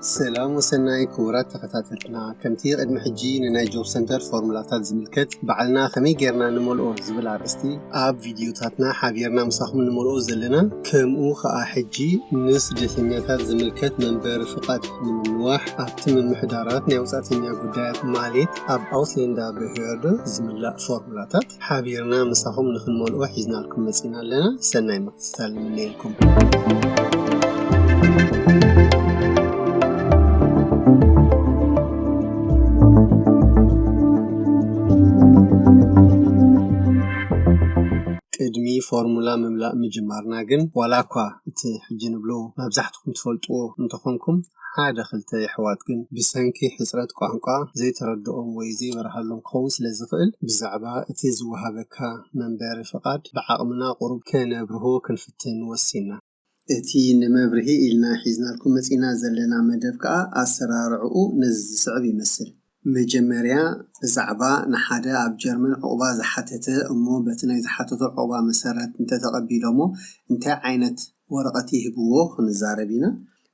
ሰላም ወሰናይ ክቡራት ተኸታተልትና፣ ከምቲ ቅድሚ ሕጂ ንናይ ጆብ ሰንተር ፎርሙላታት ዝምልከት ባዕልና ከመይ ጌርና ንመልኦ ዝብል ኣርእስቲ ኣብ ቪድዮታትና ሓቢርና ምሳኹም ንመልኦ ዘለና፣ ከምኡ ኸኣ ሕጂ ንስደተኛታት ዝምልከት መንበሪ ፍቓድ ንምንዋሕ ኣብቲ ምምሕዳራት ናይ ወጻእተኛ ጉዳያት ማለት ኣብ ኣውስሌንዳ ብሄርዶ ዝምላእ ፎርሙላታት ሓቢርና ምሳኹም ንኽንመልኦ ሒዝናልኩም መጺና ኣለና። ሰናይ ምክትታል ንምነየልኩም። ቅድሚ ፎርሙላ ምምላእ ምጅማርና ግን፣ ዋላ እኳ እቲ ሕጂ ንብሎ መብዛሕትኹም ትፈልጥዎ እንተኾንኩም፣ ሓደ ክልተ የሕዋት ግን ብሰንኪ ሕጽረት ቋንቋ ዘይተረድኦም ወይ ዘይበርሃሎም ክኸውን ስለ ዝኽእል፣ ብዛዕባ እቲ ዝወሃበካ መንበሪ ፍቓድ ብዓቕምና ቁሩብ ከነብርሆ ክንፍትን ወሲና። እቲ ንመብርሂ ኢልና ሒዝናልኩም መጺና ዘለና መደብ ከኣ ኣሰራርዕኡ ነዚ ዝስዕብ ይመስል። መጀመርያ ብዛዕባ ንሓደ ኣብ ጀርመን ዑቕባ ዝሓተተ እሞ በቲ ናይ ዝሓተቶ ዑቕባ መሰረት እንተተቐቢሎሞ እንታይ ዓይነት ወረቐት ይህብዎ ክንዛረብ ኢና።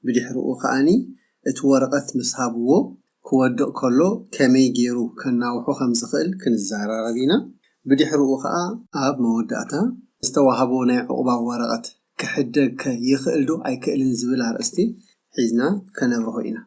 ብድሕሪኡ ከኣኒ እቲ ወረቐት ምስ ሃብዎ ክወድቕ ከሎ ከመይ ገይሩ ከናውሖ ከም ዝኽእል ክንዘራረብ ኢና። ብድሕሪኡ ከኣ ኣብ መወዳእታ ዝተዋህቦ ናይ ዑቕባ ወረቐት ክሕደግ ከ ይኽእል ዶ ኣይክእልን ዝብል ኣርእስቲ ሒዝና ከነብርሆ ኢና።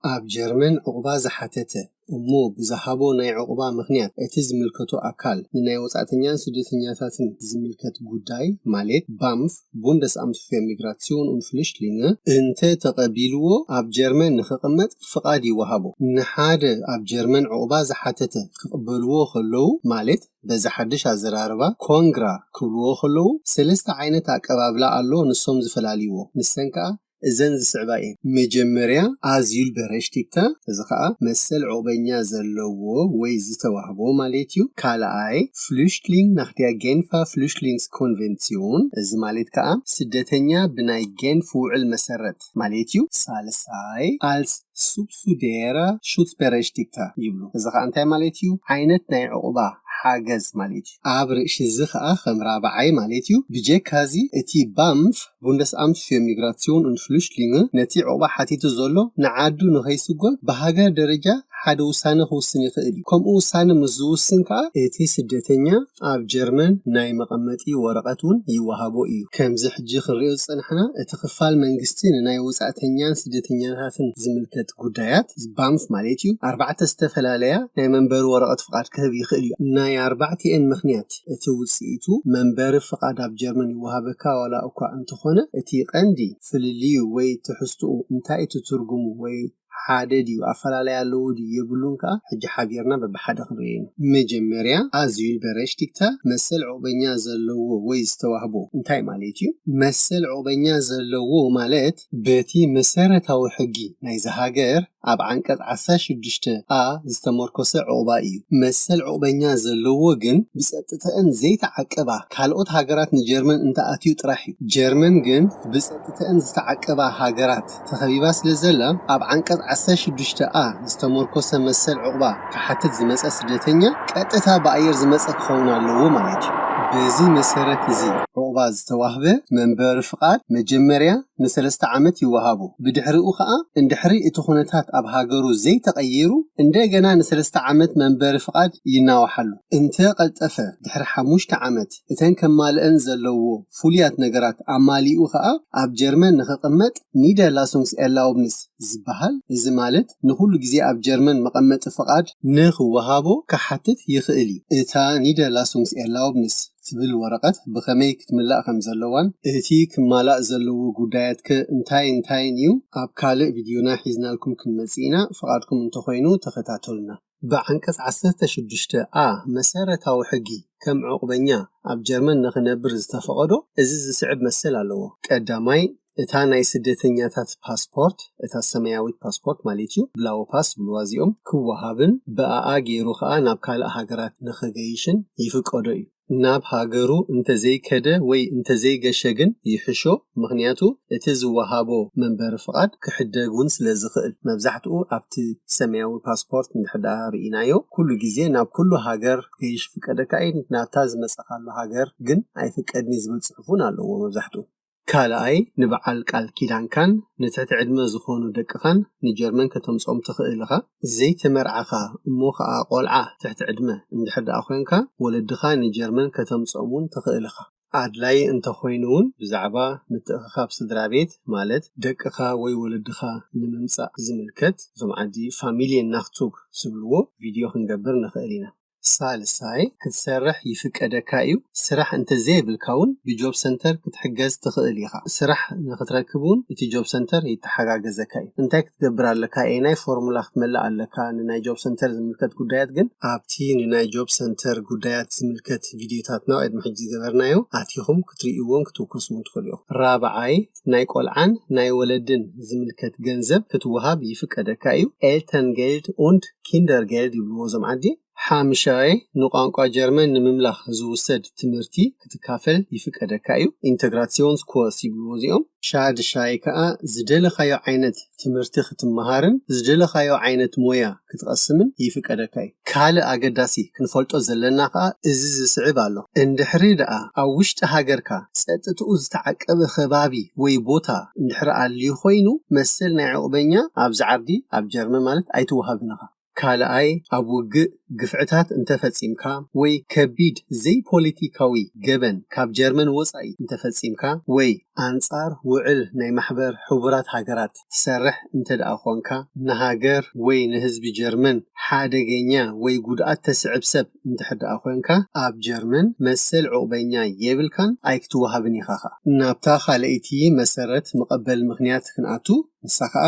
ኣብ ጀርመን ዑቕባ ዝሓተተ እሞ ብዝሃቦ ናይ ዑቕባ ምኽንያት እቲ ዝምልከቶ ኣካል ንናይ ወጻእተኛን ስደተኛታትን ዝምልከት ጉዳይ ማለት ባምፍ፣ Bundesamt für Migration und Flüchtlinge፣ እንተ ተቐቢልዎ ኣብ ጀርመን ንኽቕመጥ ፍቓድ ይወሃቦ። ንሓደ ኣብ ጀርመን ዑቕባ ዝሓተተ ክቕበልዎ ከለዉ ማለት በዚ ሓድሽ ኣዘራርባ ኮንግራ ክብልዎ ከለዉ ሰለስተ ዓይነት ኣቀባብላ ኣሎ ንሶም ዝፈላልይዎ። ንሰን ከኣ እዘን ዝስዕባ እየን። መጀመርያ Asylberechtigter፣ እዚ ኸኣ መሰል ዑቕበኛ ዘለዎ ወይ ዝተዋህቦ ማለት እዩ። ካልኣይ Flüchtling nach der Genfer Flüchtlingskonvention፣ እዚ ማለት ከኣ ስደተኛ ብናይ ጌንፍ ውዕል መሰረት ማለት እዩ። ሳልሳይ als subsidiärer Schutzberechtigter ይብሉ። እዚ ኸኣ እንታይ ማለት እዩ? ዓይነት ናይ ዑቕባ ሓገዝ ማለት እዩ። ኣብ ርእሲ እዚ ኸኣ ከም ራብዓይ ማለት እዩ። ብጀካዚ እቲ ባምፍ Bundesamt für Migration und Flüchtlinge ነቲ ዑቕባ ሓቲቱ ዘሎ ንዓዱ ንኸይስጎግ ብሃገር ደረጃ ሓደ ውሳነ ክውስን ይኽእል እዩ። ከምኡ ውሳነ ምስ ዝውስን ከኣ እቲ ስደተኛ ኣብ ጀርመን ናይ መቐመጢ ወረቐት እውን ይወሃቦ እዩ። ከምዚ ሕጂ ክንሪኦ ዝጸናሕና እቲ ክፋል መንግስቲ ንናይ ወጻእተኛን ስደተኛታትን ዝምልከት ጉዳያት ባምፍ ማለት እዩ ኣርባዕተ ዝተፈላለያ ናይ መንበሪ ወረቐት ፍቓድ ክህብ ይኽእል እዩ። ናይ ኣርባዕቲኤን ምኽንያት እቲ ውጽኢቱ መንበሪ ፍቓድ ኣብ ጀርመን ይወሃበካ ዋላ እኳ እንተኾነ እቲ ቀንዲ ፍልልዩ ወይ ትሕዝትኡ እንታይ እቲ ትርጉሙ ወይ ሓደ ድዩ ኣፈላለይ ኣለዎ ድዩ የብሉን ከኣ ሕጂ ሓቢርና በብሓደ ክንሪኦ ኢና። መጀመርያ Asylberechtigter መሰል ዑቕበኛ ዘለዎ ወይ ዝተዋህቦ እንታይ ማለት እዩ? መሰል ዑቕበኛ ዘለዎ ማለት በቲ መሰረታዊ ሕጊ ናይዚ ሃገር ኣብ ዓንቀጽ ዓሰርተ ሽዱሽተ A ዝተመርኮሰ ዑቕባ እዩ። መሰል ዑቕበኛ ዘለዎ ግን ብጸጥተአን ዘይተዓቀባ ካልኦት ሃገራት ንጀርመን እንተኣትዩ ጥራሕ እዩ። ጀርመን ግን ብጸጥተአን ዝተዓቀባ ሃገራት ተኸቢባ ስለ ዘላ ኣብ ዓንቀጽ ዓሰርተ ሽዱሽተ A ዝተመርኮሰ መሰል ዑቕባ ክሓትት ዝመጸ ስደተኛ ቀጥታ ብኣየር ዝመጸ ክኸውን ኣለዎ ማለት እዩ። በዚ መሰረት እዚ ዑቕባ ዝተዋህበ መንበሪ ፍቓድ መጀመርያ ንሰለስተ ዓመት ይወሃቦ። ብድሕሪኡ ኸኣ እንድሕሪ እቲ ኩነታት ኣብ ሃገሩ ዘይተቐይሩ እንደገና ንሰለስተ ዓመት መንበሪ ፍቓድ ይናዋሓሉ። እንተ ቀልጠፈ ድሕሪ ሓሙሽተ ዓመት እተን ከማልአን ዘለዎ ፍሉያት ነገራት ኣማሊኡ ኸኣ ኣብ ጀርመን ንኽቕመጥ Niederlassungserlaubnis ዝበሃል፣ እዚ ማለት ንኹሉ ግዜ ኣብ ጀርመን መቐመጢ ፍቓድ ንኽወሃቦ ክሓትት ይኽእል እዩ። እታ Niederlassungserlaubnis ትብል ወረቐት ብኸመይ ክትምላእ ከም ዘለዋን እቲ ክማላእ ዘለዎ ጉዳያት ከ እንታይ እንታይን እዩ ኣብ ካልእ ቪድዮና ሒዝናልኩም ክንመጽእ ኢና። ፍቓድኩም እንተኾይኑ ተኸታተሉና። ብዓንቀጽ ዓሰርተ ሽዱሽተ A መሰረታዊ ሕጊ ከም ዑቕበኛ ኣብ ጀርመን ንኽነብር ዝተፈቐዶ እዚ ዝስዕብ መሰል ኣለዎ። ቀዳማይ፣ እታ ናይ ስደተኛታት ፓስፖርት፣ እታ ሰማያዊት ፓስፖርት ማለት እዩ፣ ብላው ፓስ ዝብልዋ እዚኦም፣ ክወሃብን ብኣኣ ገይሩ ኸኣ ናብ ካልእ ሃገራት ንኽገይሽን ይፍቀዶ እዩ። ናብ ሃገሩ እንተዘይከደ ወይ እንተዘይገሸ ግን ይሕሾ፣ ምኽንያቱ እቲ ዝወሃቦ መንበሪ ፍቓድ ክሕደግ እውን ስለ ዝኽእል። መብዛሕትኡ ኣብቲ ሰማያዊ ፓስፖርት እንድሕር ደኣ ርኢናዮ፣ ኩሉ ግዜ ናብ ኩሉ ሃገር ገይሽ ይፍቀደካ እዩ፣ ናብታ ዝመጸኻሉ ሃገር ግን ኣይፍቀድን እዩ ዝብል ጽሑፍ እውን ኣለዎ መብዛሕትኡ። ካልኣይ፣ ንበዓል ቃል ኪዳንካን ንትሕቲ ዕድመ ዝኾኑ ደቅኻን ንጀርመን ከተምጽኦም ትኽእል ኢኻ። ዘይተመርዓኻ እሞ ኸኣ ቆልዓ ትሕቲ ዕድመ እንድሕር ደኣ ኮይንካ፣ ወለድኻ ንጀርመን ከተምጽኦም እውን ትኽእል ኢኻ። ኣድላይ እንተኾይኑ እውን ብዛዕባ ምትእኽኻብ ስድራ ቤት፣ ማለት ደቅኻ ወይ ወለድኻ ንምምጻእ ዝምልከት፣ እዞም ዓዲ ፋሚልየን ናክቱግ ዝብልዎ ቪድዮ ክንገብር ንኽእል ኢና። ሳልሳይ፣ ክትሰርሕ ይፍቀደካ እዩ። ስራሕ እንተዘየብልካ እውን ብጆብ ሰንተር ክትሕገዝ ትኽእል ኢኻ። ስራሕ ንኽትረክብ እውን እቲ ጆብ ሰንተር ይተሓጋገዘካ እዩ። እንታይ ክትገብር ኣለካ? ኤናይ ፎርሙላ ክትመልእ ኣለካ። ንናይ ጆብ ሰንተር ዝምልከት ጉዳያት ግን ኣብቲ ንናይ ጆብ ሰንተር ጉዳያት ዝምልከት ቪድዮታትና ቅድሚ ሕጂ ዝገበርናዮ ኣቲኹም ክትርእይዎን ክትውከስዎን ትኽእሉ ኢኹም። ራብዓይ፣ ናይ ቆልዓን ናይ ወለድን ዝምልከት ገንዘብ ክትወሃብ ይፍቀደካ እዩ። ኤልተንጌልድ ኡንድ ኪንደርጌልድ ይብልዎ እዞም ዓዲ። ሓምሻይ፣ ንቋንቋ ጀርመን ንምምላኽ ዝውሰድ ትምህርቲ ክትካፈል ይፍቀደካ እዩ። ኢንተግራሲዮንስ ኮርስ ይብልዎ እዚኦም። ሻድሻይ ከኣ ዝደለኻዮ ዓይነት ትምህርቲ ክትመሃርን ዝደለኻዮ ዓይነት ሞያ ክትቐስምን ይፍቀደካ እዩ። ካልእ ኣገዳሲ ክንፈልጦ ዘለና ከኣ እዚ ዝስዕብ ኣሎ። እንድሕሪ ደኣ ኣብ ውሽጢ ሃገርካ ጸጥትኡ ዝተዓቀበ ከባቢ ወይ ቦታ እንድሕሪ ኣልዩ ኮይኑ፣ መሰል ናይ ዕቑበኛ ኣብዚ ዓዲ ኣብ ጀርመን ማለት ኣይትወሃብን ኢኻ። ካልኣይ፣ ኣብ ውግእ ግፍዕታት እንተፈጺምካ ወይ ከቢድ ዘይፖለቲካዊ ገበን ካብ ጀርመን ወጻኢ እንተፈጺምካ ወይ ኣንጻር ውዕል ናይ ማሕበር ሕቡራት ሃገራት ትሰርሕ እንተ ደኣ ኾንካ፣ ንሃገር ወይ ንህዝቢ ጀርመን ሓደገኛ ወይ ጉድኣት ተስዕብ ሰብ እንድሕር ደኣ ኾንካ፣ ኣብ ጀርመን መሰል ዕቑበኛ የብልካን ኣይክትወሃብን ኢኻ ኸኣ። ናብታ ካልኣይቲ መሰረት መቐበል ምኽንያት ክንኣቱ፣ ንሳ ኸኣ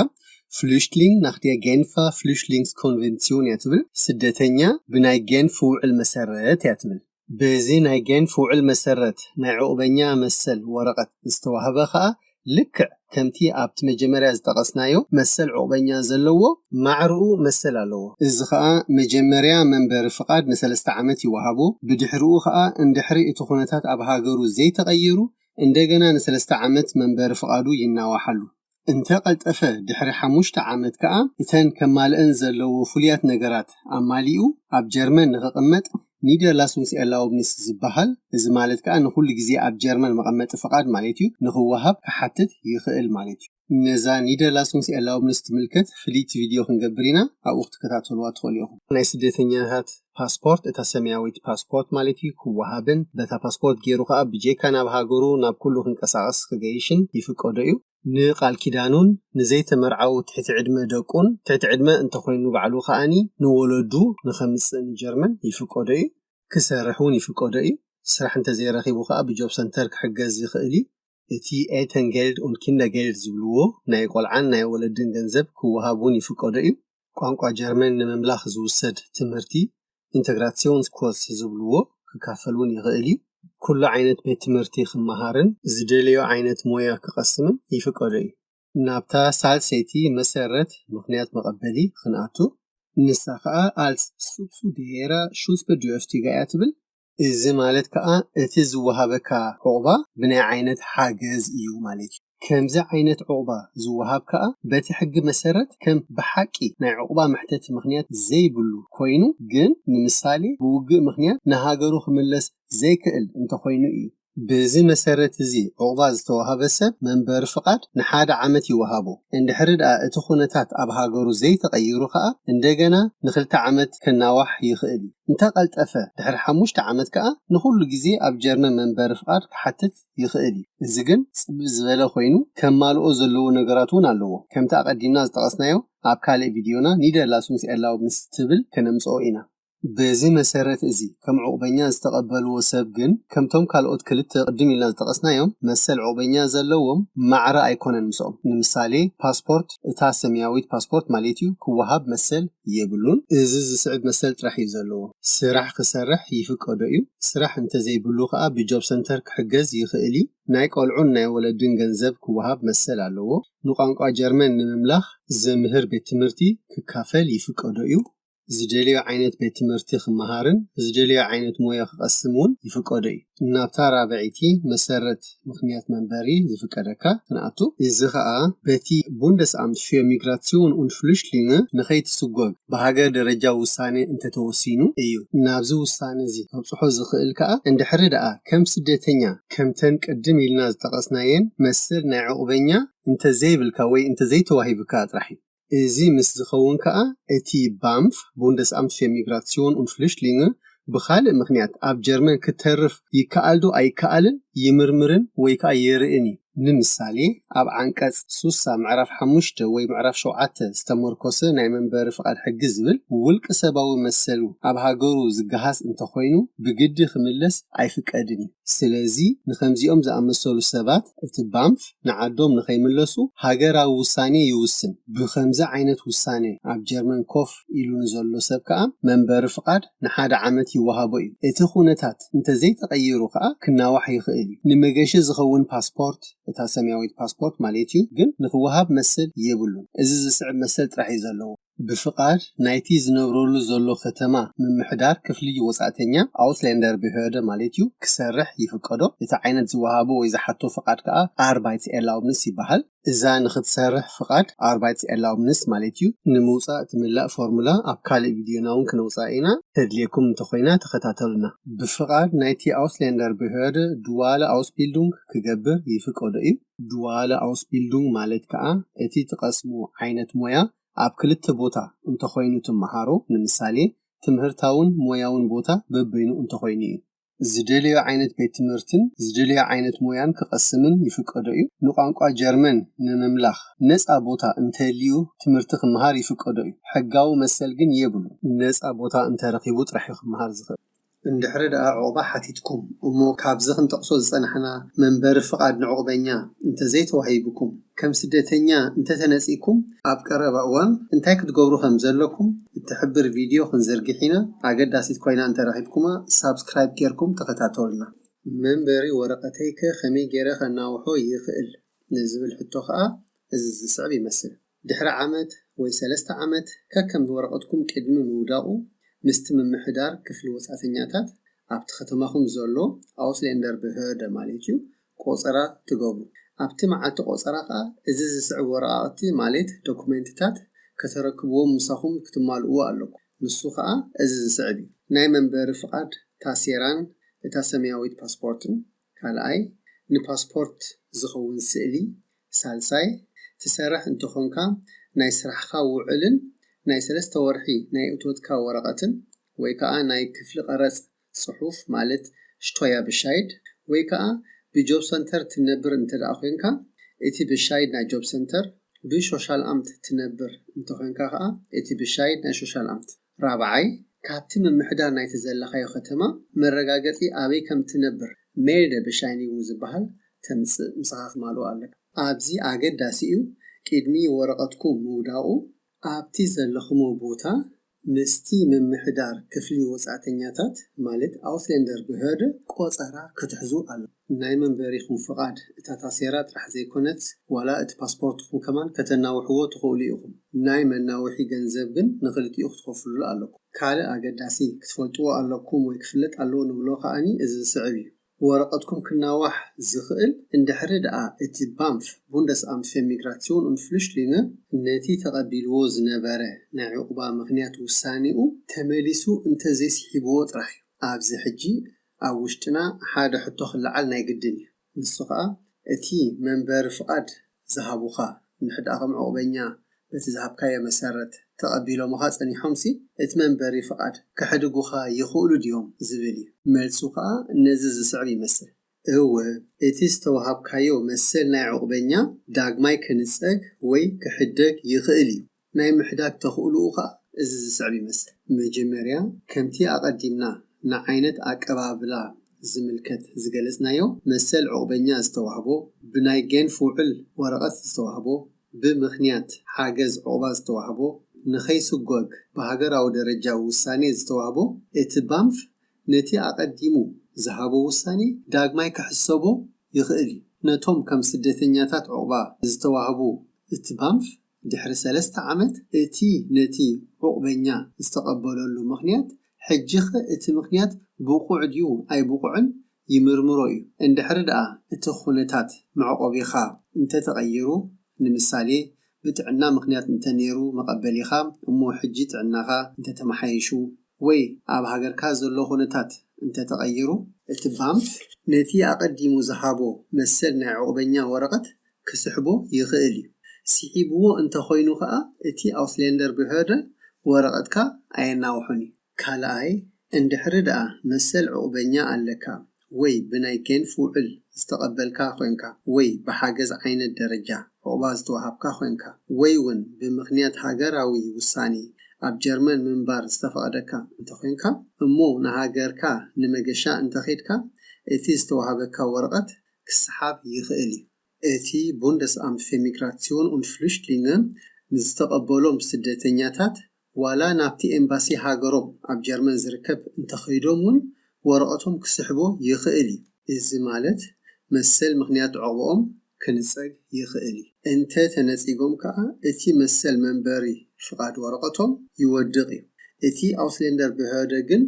Flüchtling nach der Genfer Flüchtlingskonvention እያ ትብል። ስደተኛ ብናይ ጌንፍ ውዕል መሰረት እያ ትብል። በዚ ናይ ጌንፍ ውዕል መሰረት ናይ ዕቑበኛ መሰል ወረቐት ዝተዋህበ ኸኣ ልክዕ ከምቲ ኣብቲ መጀመርያ ዝጠቐስናዮ መሰል ዕቑበኛ ዘለዎ ማዕርኡ መሰል ኣለዎ። እዚ ኸኣ መጀመርያ መንበሪ ፍቓድ ንሰለስተ ዓመት ይወሃቦ። ብድሕሪኡ ኸኣ እንድሕሪ እቲ ኩነታት ኣብ ሃገሩ ዘይተቐይሩ እንደገና ንሰለስተ ዓመት መንበሪ ፍቓዱ ይናዋሓሉ። እንተ ቀልጠፈ ድሕሪ ሓሙሽተ ዓመት ከኣ እተን ከማልአን ዘለዎ ፍሉያት ነገራት ኣማሊኡ ኣብ ጀርመን ንኽቕመጥ ኒደርላሱንግስ ኤርላውብኒስ ዝበሃል፣ እዚ ማለት ከኣ ንኹሉ ግዜ ኣብ ጀርመን መቐመጢ ፍቓድ ማለት እዩ፣ ንኽወሃብ ክሓትት ይኽእል ማለት እዩ። ነዛ ኒደርላሱንግስ ኤርላውብኒስ ትምልከት ፍልይቲ ቪድዮ ክንገብር ኢና፣ ኣብኡ ክትከታተልዋ ትኽእሉ ኢኹም። ናይ ስደተኛታት ፓስፖርት፣ እታ ሰማያዊት ፓስፖርት ማለት እዩ፣ ክወሃብን በታ ፓስፖርት ገይሩ ከኣ ብጀካ ናብ ሃገሩ ናብ ኩሉ ክንቀሳቐስ ክገይሽን ይፍቀዶ እዩ። ንቃል ኪዳኑን ንዘይተመርዓዉ ትሕቲ ዕድመ ደቁን፣ ትሕቲ ዕድመ እንተኾይኑ ባዕሉ ከኣኒ ንወለዱ ንኸምጽእ ንጀርመን ይፍቀዶ እዩ። ክሰርሕ እውን ይፍቀዶ እዩ። ስራሕ እንተዘይረኺቡ ከኣ ብጆብ ሰንተር ክሕገዝ ይኽእል እዩ። እቲ ኤልተንጌልድ ኡን ኪንደርጌልድ ዝብልዎ ናይ ቆልዓን ናይ ወለድን ገንዘብ ክወሃብ እውን ይፍቀዶ እዩ። ቋንቋ ጀርመን ንምምላኽ ዝውሰድ ትምህርቲ፣ ኢንተግራሲዮንስ ኮርስ ዝብልዎ፣ ክካፈል እውን ይኽእል እዩ። ኩሉ ዓይነት ቤት ትምህርቲ ክመሃርን ዝደለዮ ዓይነት ሞያ ክቐስምን ይፍቀዶ እዩ። ናብታ ሳልሰይቲ መሰረት ምኽንያት መቐበሊ ክንኣቱ፣ ንሳ ኸኣ ኣልስ ሱብሱዴራ ሹስበድርፍቲጋ እያ ትብል። እዚ ማለት ከኣ እቲ ዝወሃበካ ዑቕባ ብናይ ዓይነት ሓገዝ እዩ ማለት እዩ። ከምዚ ዓይነት ዑቕባ ዝወሃብ ከኣ በቲ ሕጊ መሰረት ከም ብሓቂ ናይ ዑቕባ መሕተቲ ምኽንያት ዘይብሉ ኮይኑ፣ ግን ንምሳሌ ብውግእ ምኽንያት ንሃገሩ ክምለስ ዘይክእል እንተኾይኑ እዩ። በዚ መሰረት እዚ ዑቕባ ዝተዋህበ ሰብ መንበሪ ፍቓድ ንሓደ ዓመት ይወሃቦ። እንድሕሪ ደኣ እቲ ኩነታት ኣብ ሃገሩ ዘይተቐይሩ ከኣ እንደገና ንክልተ ዓመት ክናዋሕ ይኽእል እዩ። እንተ ቀልጠፈ ድሕሪ ሓሙሽተ ዓመት ከኣ ንኹሉ ግዜ ኣብ ጀርመን መንበሪ ፍቓድ ክሓትት ይኽእል እዩ። እዚ ግን ጽብብ ዝበለ ኮይኑ ከማልኦ ዘለዎ ነገራት እውን ኣለዎ። ከምቲ ኣቐዲምና ዝጠቐስናዮ ኣብ ካልእ ቪድዮና ኒደርላሱንግስ ኤርላውብኒስ ትብል ከነምጽኦ ኢና። በዚ መሰረት እዚ ከም ዑቕበኛ ዝተቐበልዎ ሰብ ግን ከምቶም ካልኦት ክልተ ቅድም ኢልና ዝጠቐስናዮም መሰል ዑቕበኛ ዘለዎም ማዕረ ኣይኮነን ምስኦም። ንምሳሌ ፓስፖርት፣ እታ ሰማያዊት ፓስፖርት ማለት እዩ፣ ክወሃብ መሰል የብሉን። እዚ ዝስዕብ መሰል ጥራሕ እዩ ዘለዎ። ስራሕ ክሰርሕ ይፍቀዶ እዩ። ስራሕ እንተዘይብሉ ከኣ ብጆብ ሰንተር ክሕገዝ ይኽእል እዩ። ናይ ቆልዑን ናይ ወለድን ገንዘብ ክወሃብ መሰል ኣለዎ። ንቋንቋ ጀርመን ንምምላኽ ዘምህር ቤት ትምህርቲ ክካፈል ይፍቀዶ እዩ። ዝደልዮ ዓይነት ቤት ትምህርቲ ክመሃርን ዝደልዮ ዓይነት ሞያ ክቐስም እውን ይፍቀዶ እዩ። ናብታ ራብዐይቲ መሰረት ምኽንያት መንበሪ ዝፍቀደካ ክንኣቱ፣ እዚ ኸኣ በቲ Bundesamt für Migration und Flüchtlinge ንኸይትስጎግ ብሃገር ደረጃ ውሳኔ እንተተወሲኑ እዩ። ናብዚ ውሳኔ እዚ ከብጽሖ ዝኽእል ከኣ እንድሕሪ ደኣ ከም ስደተኛ ከምተን ቅድም ኢልና ዝጠቐስናየን መሰል ናይ ዕቑበኛ እንተዘይብልካ ወይ እንተዘይተዋሂብካ ጥራሕ እዩ። እዚ ምስ ዝኸውን ከኣ እቲ ባምፍ፣ Bundesamt für Migration und Flüchtlinge፣ ብኻልእ ምኽንያት ኣብ ጀርመን ክተርፍ ይከኣል ዶ ኣይከኣልን ይምርምርን ወይ ከኣ የርእን እዩ። ንምሳሌ ኣብ ዓንቀጽ ሱሳ ምዕራፍ ሓሙሽተ ወይ ምዕራፍ ሸውዓተ ዝተመርኮሰ ናይ መንበሪ ፍቓድ ሕጊ ዝብል ውልቂ ሰባዊ መሰሉ ኣብ ሃገሩ ዝገሃስ እንተኾይኑ ብግዲ ክምለስ ኣይፍቀድን እዩ። ስለዚ ንኸምዚኦም ዝኣመሰሉ ሰባት እቲ ባምፍ ንዓዶም ንኸይምለሱ ሃገራዊ ውሳኔ ይውስን። ብኸምዚ ዓይነት ውሳኔ ኣብ ጀርመን ኮፍ ኢሉ ንዘሎ ሰብ ከኣ መንበሪ ፍቓድ ንሓደ ዓመት ይወሃቦ እዩ። እቲ ኩነታት እንተዘይተቐይሩ ከኣ ክናዋሕ ይኽእል እዩ። ንመገሺ ዝኸውን ፓስፖርት፣ እታ ሰማያዊት ፓስፖርት ማለት እዩ፣ ግን ንኽወሃብ መሰል የብሉን። እዚ ዝስዕብ መሰል ጥራሕ እዩ ዘለዎ። ብፍቓድ ናይቲ ዝነብረሉ ዘሎ ከተማ ምምሕዳር ክፍሊ ወጻእተኛ፣ Ausländerbehörde ማለት እዩ፣ ክሰርሕ ይፍቀዶ። እቲ ዓይነት ዝወሃቦ ወይ ዝሓቶ ፍቓድ ከኣ Arbeitserlaubnis ይበሃል። እዛ ንኽትሰርሕ ፍቓድ Arbeitserlaubnis ማለት እዩ ንምውጻእ ትምላእ ፎርሙላ ኣብ ካልእ ቪድዮና እውን ክነውጽኣ ኢና። ተድልየኩም እንተኾይና ተኸታተሉና። ብፍቓድ ናይቲ Ausländerbehörde duale Ausbildung ክገብር ይፍቀዶ እዩ። Duale Ausbildung ማለት ከኣ እቲ ትቐስሙ ዓይነት ሞያ ኣብ ክልተ ቦታ እንተኾይኑ ትመሃሮ፣ ንምሳሌ ትምህርታውን ሞያውን ቦታ በበይኑ እንተኾይኑ እዩ። ዝደለዮ ዓይነት ቤት ትምህርትን ዝደለዮ ዓይነት ሞያን ክቐስምን ይፍቀዶ እዩ። ንቋንቋ ጀርመን ንምምላኽ ነጻ ቦታ እንተልዩ ትምህርቲ ክመሃር ይፍቀዶ እዩ። ሕጋዊ መሰል ግን የብሉን። ነጻ ቦታ እንተረኺቡ ጥራሕ እዩ ክመሃር ዝኽእል። እንድሕሪ ደኣ ዑቕባ ሓቲትኩም እሞ ካብዚ ክንጠቕሶ ዝጸናሕና መንበሪ ፍቓድ ንዑቕበኛ እንተዘይተዋሂብኩም፣ ከም ስደተኛ እንተተነጺእኩም፣ ኣብ ቀረባ እዋን እንታይ ክትገብሩ ከም ዘለኩም እትሕብር ቪድዮ ክንዝርግሕ ኢና። ኣገዳሲት ኮይና እንተረኺብኩማ ሳብስክራይብ ጌርኩም ተኸታተሉና። መንበሪ ወረቐተይከ ከመይ ገይረ ከናውሖ ይኽእል ንዝብል ሕቶ ከኣ እዚ ዝስዕብ ይመስል። ድሕሪ ዓመት ወይ ሰለስተ ዓመት ከከም ወረቐትኩም ቅድሚ ምውዳቑ ምስቲ ምምሕዳር ክፍሊ ወጻእተኛታት ኣብቲ ከተማኹም ዘሎ Ausländerbehörde ማለት እዩ ቆጸራ ትገብሩ። ኣብቲ መዓልቲ ቆጸራ ከኣ እዚ ዝስዕብ ወረቓቕቲ ማለት ዶኩሜንትታት ከተረክብዎም ምሳኹም ክትማልእዎ ኣለኩም። ንሱ ከኣ እዚ ዝስዕብ እዩ። ናይ መንበሪ ፍቓድ ታሴራን እታ ሰማያዊት ፓስፖርትን፣ ካልኣይ ንፓስፖርት ዝኸውን ስእሊ፣ ሳልሳይ ትሰርሕ እንተኾንካ ናይ ስራሕኻ ውዕልን ናይ ሰለስተ ወርሒ ናይ እቶትካ ወረቐትን ወይ ከኣ ናይ ክፍሊ ቀረጽ ጽሑፍ ማለት ሽቶያ ብሻይድ ወይ ከኣ ብጆብ ሰንተር ትነብር እንተ ደኣ ኮይንካ እቲ ብሻይድ ናይ ጆብ ሰንተር፣ ብሾሻል ኣምት ትነብር እንተ ኮይንካ ከኣ እቲ ብሻይድ ናይ ሾሻል ኣምት። ራብዓይ ካብቲ ምምሕዳር ናይቲ ዘለኻዮ ከተማ መረጋገጺ ኣበይ ከም ትነብር፣ ሜልደ ብሻይኒንግ ዝበሃል፣ ተምጽእ ምሳኻ ክማልኡ ኣለካ። ኣብዚ ኣገዳሲ እዩ፣ ቅድሚ ወረቐትኩም ምውዳቑ ኣብቲ ዘለኹሞ ቦታ ምስቲ ምምሕዳር ክፍሊ ወጻእተኛታት ማለት ኣውስሌንደር ብህርደ ቆጸራ ክትሕዙ ኣሎ። ናይ መንበሪኹም ፍቓድ እታ ታሴራ ጥራሕ ዘይኮነት ዋላ እቲ ፓስፖርትኹም ከማን ከተናውሕዎ ትኽእሉ ኢኹም። ናይ መናውሒ ገንዘብ ግን ንኽልቲኡ ክትኸፍሉሉ ኣለኩም። ካልእ ኣገዳሲ ክትፈልጥዎ ኣለኩም ወይ ክፍለጥ ኣለዎ ንብሎ ከኣኒ እዚ ዝስዕብ እዩ። ወረቐትኩም ክናዋሕ ዝኽእል እንድሕሪ ደኣ እቲ ባምፍ፣ Bundesamt für Migration und Flüchtlinge፣ ነቲ ተቐቢልዎ ዝነበረ ናይ ዕቑባ ምኽንያት ውሳኔኡ ተመሊሱ እንተዘይስሒብዎ ጥራሕ እዩ። ኣብዚ ሕጂ ኣብ ውሽጥና ሓደ ሕቶ ክለዓል ናይ ግድን እዩ። ንሱ ኸኣ እቲ መንበሪ ፍቓድ ዝሃቡኻ እንድሕር ደኣ ከም ዕቑበኛ በቲ ዝሃብካዮ መሰረት ተቐቢሎምኻ ጸኒሖምሲ እቲ መንበሪ ፍቓድ ከሕድጉኻ ይኽእሉ ድዮም ዝብል እዩ። መልሱ ኸኣ ነዚ ዝስዕብ ይመስል። እወ፣ እቲ ዝተዋሃብካዮ መሰል ናይ ዕቑበኛ ዳግማይ ክንጸግ ወይ ክሕደግ ይኽእል እዩ። ናይ ምሕዳግ ተኽእሎኡ ኸኣ እዚ ዝስዕብ ይመስል። መጀመርያ፣ ከምቲ ኣቐዲምና ንዓይነት ኣቀባብላ ዝምልከት ዝገለጽናዮ፣ መሰል ዕቑበኛ ዝተዋህቦ፣ ብናይ ጌንፍ ውዕል ወረቐት ዝተዋህቦ፣ ብምኽንያት ሓገዝ ዕቑባ ዝተዋህቦ፣ ንኸይስጎግ ብሃገራዊ ደረጃ ውሳኔ ዝተዋህቦ፣ እቲ ባምፍ ነቲ ኣቐዲሙ ዝሃቦ ውሳኔ ዳግማይ ክሕሰቦ ይኽእል እዩ። ነቶም ከም ስደተኛታት ዕቑባ ዝተዋህቡ እቲ ባምፍ ድሕሪ ሰለስተ ዓመት እቲ ነቲ ዑቕበኛ ዝተቐበለሉ ምኽንያት፣ ሕጂኸ እቲ ምኽንያት ብቑዕ ድዩ ኣይብቑዕን ይምርምሮ እዩ። እንድሕሪ ደኣ እቲ ኩነታት መዕቆቢኻ እንተተቐይሩ፣ ንምሳሌ ብጥዕና ምኽንያት እንተነይሩ መቐበሊኻ እሞ ሕጂ ጥዕናኻ እንተተመሓይሹ ወይ ኣብ ሃገርካ ዘሎ ኩነታት እንተተቐይሩ፣ እቲ ባምፍ ነቲ ኣቐዲሙ ዝሃቦ መሰል ናይ ዑቕበኛ ወረቐት ክስሕቦ ይኽእል እዩ። ስሒብዎ እንተኾይኑ ከኣ እቲ ኣውስሌንደር ብሄርደ ወረቐትካ ኣየናውሖን እዩ። ካልኣይ፣ እንድሕሪ ደኣ መሰል ዑቕበኛ ኣለካ ወይ ብናይ ጌንፍ ውዕል ዝተቐበልካ ኮይንካ ወይ ብሓገዝ ዓይነት ደረጃ ዑቕባ ዝተዋሃብካ ኮይንካ ወይ እውን ብምኽንያት ሃገራዊ ውሳኔ ኣብ ጀርመን ምንባር ዝተፈቐደካ እንተኾይንካ እሞ ንሃገርካ ንመገሻ እንተኸድካ እቲ ዝተዋሃበካ ወረቐት ክስሓብ ይኽእል እዩ። እቲ Bundesamt für Migration und Flüchtlinge ንዝተቐበሎም ስደተኛታት ዋላ ናብቲ ኤምባሲ ሃገሮም ኣብ ጀርመን ዝርከብ እንተኸይዶም እውን ወረቐቶም ክስሕቦ ይኽእል እዩ። እዚ ማለት መሰል ምኽንያት ዑቕባኦም ክንጸግ ይኽእል እዩ። እንተ ተነጺጎም ከኣ እቲ መሰል መንበሪ ፍቓድ ወረቐቶም ይወድቕ እዩ። እቲ ኣውስሌንደር ብሄርደ ግን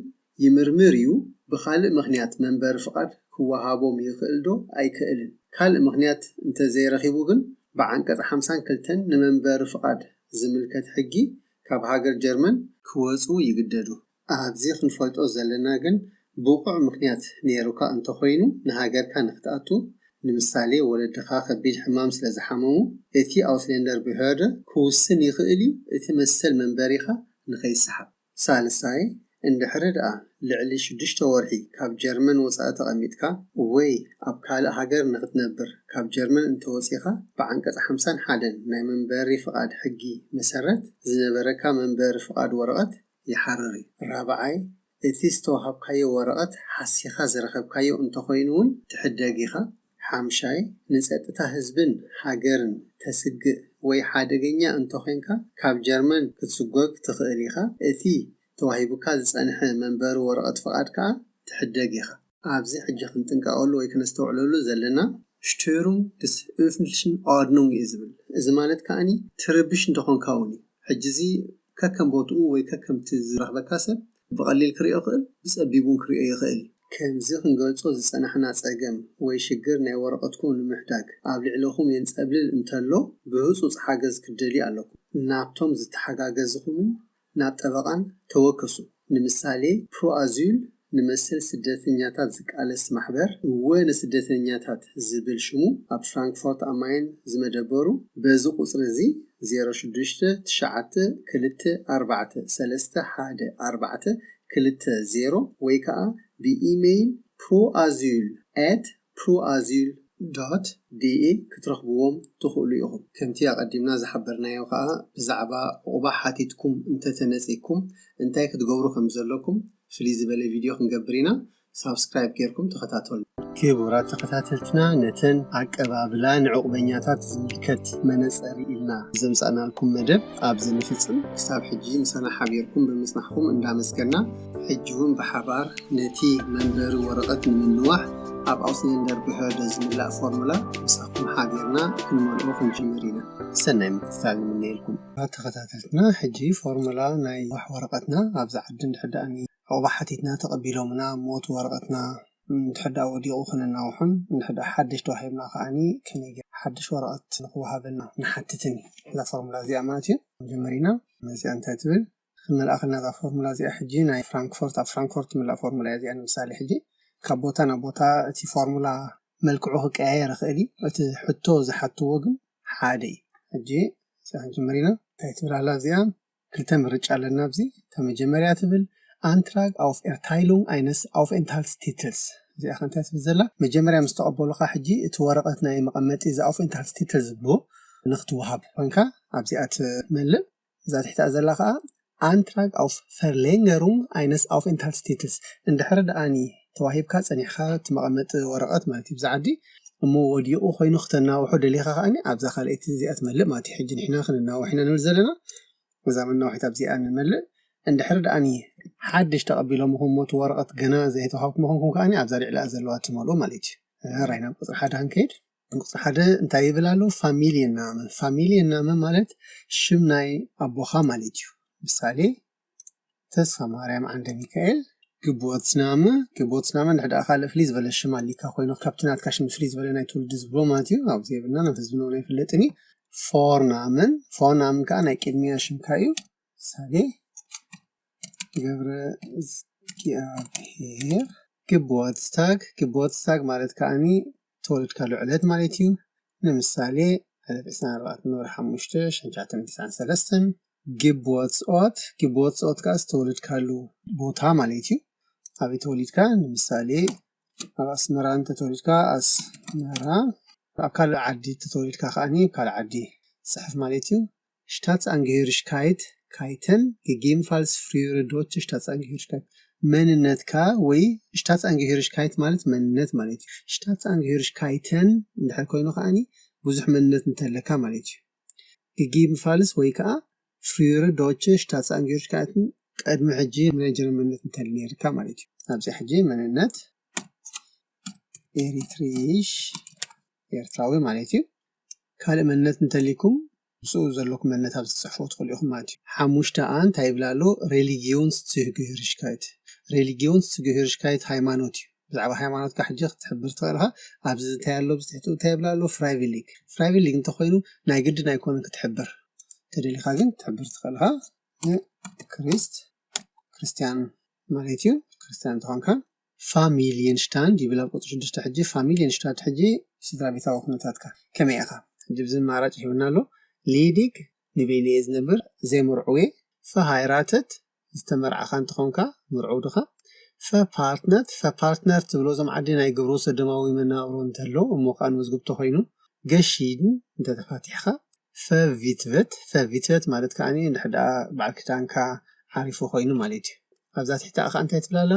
ይምርምር እዩ፣ ብኻልእ ምኽንያት መንበሪ ፍቓድ ክወሃቦም ይኽእል ዶ ኣይክእልን። ካልእ ምኽንያት እንተዘይረኺቡ ግን ብዓንቀጽ ሓምሳን ክልተን ንመንበሪ ፍቓድ ዝምልከት ሕጊ ካብ ሃገር ጀርመን ክወጹ ይግደዱ። ኣብዚ ክንፈልጦ ዘለና ግን ብቑዕ ምኽንያት ነይሩካ እንተኾይኑ ንሃገርካ ንክትኣቱ፣ ንምሳሌ ወለድኻ ከቢድ ሕማም ስለ ዝሓመሙ፣ እቲ ኣውስሌንደር ብሄርደ ክውስን ይኽእል እዩ እቲ መሰል መንበሪኻ ንኸይሰሓብ። ሳልሳይ፣ እንድሕሪ ደኣ ልዕሊ ሽዱሽተ ወርሒ ካብ ጀርመን ወጻኢ ተቐሚጥካ ወይ ኣብ ካልእ ሃገር ንኽትነብር ካብ ጀርመን እንተወጺኻ፣ ብዓንቀጽ ሓምሳን ሓደን ናይ መንበሪ ፍቓድ ሕጊ መሰረት ዝነበረካ መንበሪ ፍቓድ ወረቐት ይሓርር እዩ። ራብዓይ፣ እቲ ዝተዋሃብካዮ ወረቐት ሓሲኻ ዝረኸብካዮ እንተኾይኑ እውን ትሕደግ ኢኻ። ሓምሻይ፣ ንጸጥታ ህዝብን ሃገርን ተስግእ ወይ ሓደገኛ እንተኾይንካ ካብ ጀርመን ክትስጎግ ትኽእል ኢኻ። እቲ ተዋሂቡካ ዝጸንሐ መንበሪ ወረቐት ፍቓድ ከኣ ትሕደግ ኢኻ። ኣብዚ ሕጂ ክንጥንቀቐሉ ወይ ክነስተውዕለሉ ዘለና Störung des öffentlichen Ordnung እዩ ዝብል። እዚ ማለት ከኣኒ ትርብሽ እንተኾንካ እውን እዩ። ሕጂ እዚ ከከም ቦትኡ ወይ ከከምቲ ዝረኽበካ ሰብ ብቐሊል ክሪኦ ይኽእል፣ ብጸቢብ እውን ክሪኦ ይኽእል እዩ። ከምዚ ክንገልጾ ዝጸናሕና ጸገም ወይ ሽግር ናይ ወረቐትኩም ንምሕዳግ ኣብ ልዕለኹም የንጸብልል እንተሎ ብህጹጽ ሓገዝ ክትደልዩ ኣለኩም። ናብቶም ዝተሓጋገዝኹምን ናብ ጠበቓን ተወከሱ። ንምሳሌ ፕሮ ኣዚል ንመሰል ስደተኛታት ዝቃለስ ማሕበር እወ ንስደተኛታት ዝብል ሽሙ ኣብ ፍራንክፎርት ኣማይን ዝመደበሩ በዚ ቁጽሪ እዚ ዜሮ ሽዱሽተ ትሽዓተ ክልተ ኣርባዕተ ሰለስተ ሓደ ኣርባዕተ ክልተ ዜሮ ወይ ከዓ ብኢሜይል ፕሮ ኣዚል at proasyl dot de ክትረኽብዎም ትኽእሉ ኢኹም። ከምቲ ኣቐዲምና ዝሓበርናዮ ከዓ ብዛዕባ ዑቕባ ሓቲትኩም እንተተነጺኩም እንታይ ክትገብሩ ከም ዘለኩም ፍልይ ዝበለ ቪድዮ ክንገብር ኢና። ሳብስክራይብ ጌርኩም ተኸታተሉ። ክቡራት ተኸታተልትና፣ ነተን ኣቀባብላ ንዕቑበኛታት ዝምልከት መነጸሪ ኢልና ዘምጻእናልኩም መደብ ኣብዚ ንፍጽም። ክሳብ ሕጂ ምሳና ሓቢርኩም ብምጽናሕኩም እንዳመስገና፣ ሕጂ እውን ብሓባር ነቲ መንበሪ ወረቐት ንምንዋሕ ኣብ ኣውስሌንደር ብሄርደ ዝምላእ ፎርሙላ ምሳኹም ሓቢርና ክንመልኦ ክንጅምር ኢና። ሰናይ ምክትታል ንምነየልኩም። ተኸታተልትና፣ ሕጂ ፎርሙላ ናይ ዋሕ ወረቐትና ኣብዚ ዓዲ እንድሕር ደኣ ዑቕባ ሓቲትና ተቐቢሎምና፣ ሞት ወረቐትና እንድሕር ደኣ ወዲቑ ክነናውሖን፣ እንድሕር ደኣ ሓድሽ ተዋሂብና ከኣኒ ከመይ ገይርና ሓድሽ ወረቐት ንክወሃበና ንሓትትን እዛ ፎርሙላ እዚኣ ማለት እዩ። ጀመሪና፣ እዚኣ እንታይ ትብል? ክንመልኣኸልና እዛ ፎርሙላ እዚኣ ሕጂ ናይ ፍራንክፎርት፣ ኣብ ፍራንክፎርት ትምላእ ፎርሙላ እያ እዚኣ። ንምሳሌ ሕጂ ካብ ቦታ ናብ ቦታ እቲ ፎርሙላ መልክዑ ክቀያየር ይኽእል እዩ። እቲ ሕቶ ዝሓትዎ ግን ሓደ እዩ። ሕጂ እዚኣ ክንጅምር ኢና። እንታይ ትብል ኣላ እዚኣ? ክልተ ምርጫ ኣለና ኣብዚ። እታ መጀመርያ ትብል Antrag auf Erteilung eines Aufenthaltstitels። እዚኣ ከ እንታይ ትብል ዘላ? መጀመርያ ምስ ተቐበሉኻ ሕጂ እቲ ወረቐት ናይ መቐመጢ እዚ Aufenthaltstitel ዝብልዎ ንክትወሃብ ኮይንካ ኣብዚኣ ትመልእ። እዛ ትሕቲኣ ዘላ ከዓ Antrag auf Verlängerung eines Aufenthaltstitels። እንድሕር ደኣኒ ተዋሂብካ ጸኒሕካ እቲ መቐመጢ ወረቐት ማለት እዩ ብዛ ዓዲ እሞ ወዲቑ ኮይኑ ክተናውሖ ደሊኻ ከኣኒ ኣብዛ ካልኣይቲ እዚኣ ትመልእ ማለት እዩ። ሕጂ ንሕና ክንናውሕ ኢና ንብል ዘለና። እዛ መናውሒት ኣብዚኣ ንመልእ። እንድሕር ደኣኒ ሓድሽ ተቐቢሎምኹም ሞት ወረቐት ገና ዘይተዋሃብኩም ምዃንኩም ከኣኒ ኣብዛ ልዕሊኣ ዘለዋ ትመልኡ ማለት እዩ። ራይ ናብ ቁጽሪ ሓደ ክንከይድ። ቁፅሪ ሓደ እንታይ ይብል ኣሎ? ፋሚልየን ናመ። ፋሚልየን ናመ ማለት ሽም ናይ ኣቦኻ ማለት እዩ። ምሳሌ፣ ተስፋ ማርያም ዓንደ ሚካኤል ግቦትስናመ። ግቦትስናመ እንድሕር ደኣ ካልእ ፍልይ ዝበለ ሽም ኣሊካ ኮይኑ ካብቲ ናትካ ሽም ፍልይ ዝበለ ናይ ትውልዲ ዝብሎ ማለት እዩ። ኣብዚ የብልና ናብ ህዝቢ ነውን ኣይፍለጥን እዩ። ፎርናምን ፎርናምን ከዓ ናይ ቅድሚያ ሽምካ እዩ። ምሳሌ፣ ገብረ እግዚኣብሔር ግቦትስታግ። ግቦትስታግ ማለት ከዓኒ ተወለድካሉ ዕለት ማለት እዩ። ንምሳሌ ዕለት ዕስራን ኣርባዕተን ወርሒ ሓሙሽተ ሽሕን ትሽዓተ ሚእትን ተስዓን ሰለስተን። ግቦትስኦት። ግቦትስኦት ከዓ ዝተወለድካሉ ቦታ ማለት እዩ። ኣበይ ተወሊድካ? ንምሳሌ ኣብ ኣስመራ እንተተወሊድካ ኣስመራ፣ ኣብ ካልእ ዓዲ እንተተወሊድካ ከዓኒ ኣብ ካልእ ዓዲ ጽሕፍ ማለት እዩ። Staatsangehörigkeit፣ ካይተን፣ gegebenenfalls frühere deutsche Staatsangehörigkeit፣ መንነትካ ወይ Staatsangehörigkeit ማለት መንነት ማለት እዩ። Staatsangehörigkeiten እንድሕር ኮይኑ ከዓኒ ብዙሕ መንነት እንተለካ ማለት እዩ። Gegebenenfalls ወይ ከዓ frühere deutsche Staatsangehörigkeiten፣ ቀድሚ ሕጂ ናይ ጀርመን መንነት እንተል ነርካ ማለት እዩ። ኣብዚ ሕጂ መንነት ኤሪትሪሽ ኤርትራዊ ማለት እዩ። ካልእ መንነት እንተሊኩም ምስኡ ዘለኩም መንነት ኣብ ዝፅሕፎ ትኽእሉ ኢኹም ማለት እዩ። ሓሙሽተ ኣ እንታይ ይብል ኣሎ? Religionszugehörigkeit። Religionszugehörigkeit ሃይማኖት እዩ። ብዛዕባ ሃይማኖትካ ሕጂ ክትሕብር ትኽእል ኢኻ። ኣብዚ እንታይ ኣሎ? ኣብዚ ትሕቲ እንታይ ይብል ኣሎ? Freiwillig። Freiwillig እንተኮይኑ ናይ ግድን ኣይኮነን ክትሕብር። ተደሊኻ ግን ክትሕብር ትኽእል ኢኻ። ንክሪስት፣ ክርስትያን ማለት እዩ። ክርስትያን እንተኾንካ Familienstand ይብል ኣብ ቁፅሪ ሽዱሽተ። ሕጂ Familienstand ሕጂ ስድራ ቤታዊ ኩነታትካ ከመይ ኢኻ? ሕጂ ብዚ ኣማራጭ ሂብና ኣሎ። Ledig፣ ንበይኑ እየ ዝነብር፣ ዘይምርዑው እየ። Verheiratet፣ ዝተመርዓኻ እንተኾንካ፣ ምርዑው ድኻ? Verpartnet፣ verpartnet ትብሎ እዞም ዓዲ ናይ ግብረ ሰዶማዊ መነባብሮ እንተሎ እሞ ከዓ ንመዝግብ ተኾይኑ፣ geschieden እንተተፋቲሕኻ፣ verwitwet፣ verwitwet ማለት ከዓ እንድሕር ደኣ በዓል ኪዳንካ ዓሪፉ ኮይኑ ማለት እዩ። ኣብዛ ትሕቲ ከዓ እንታይ ትብል ኣላ?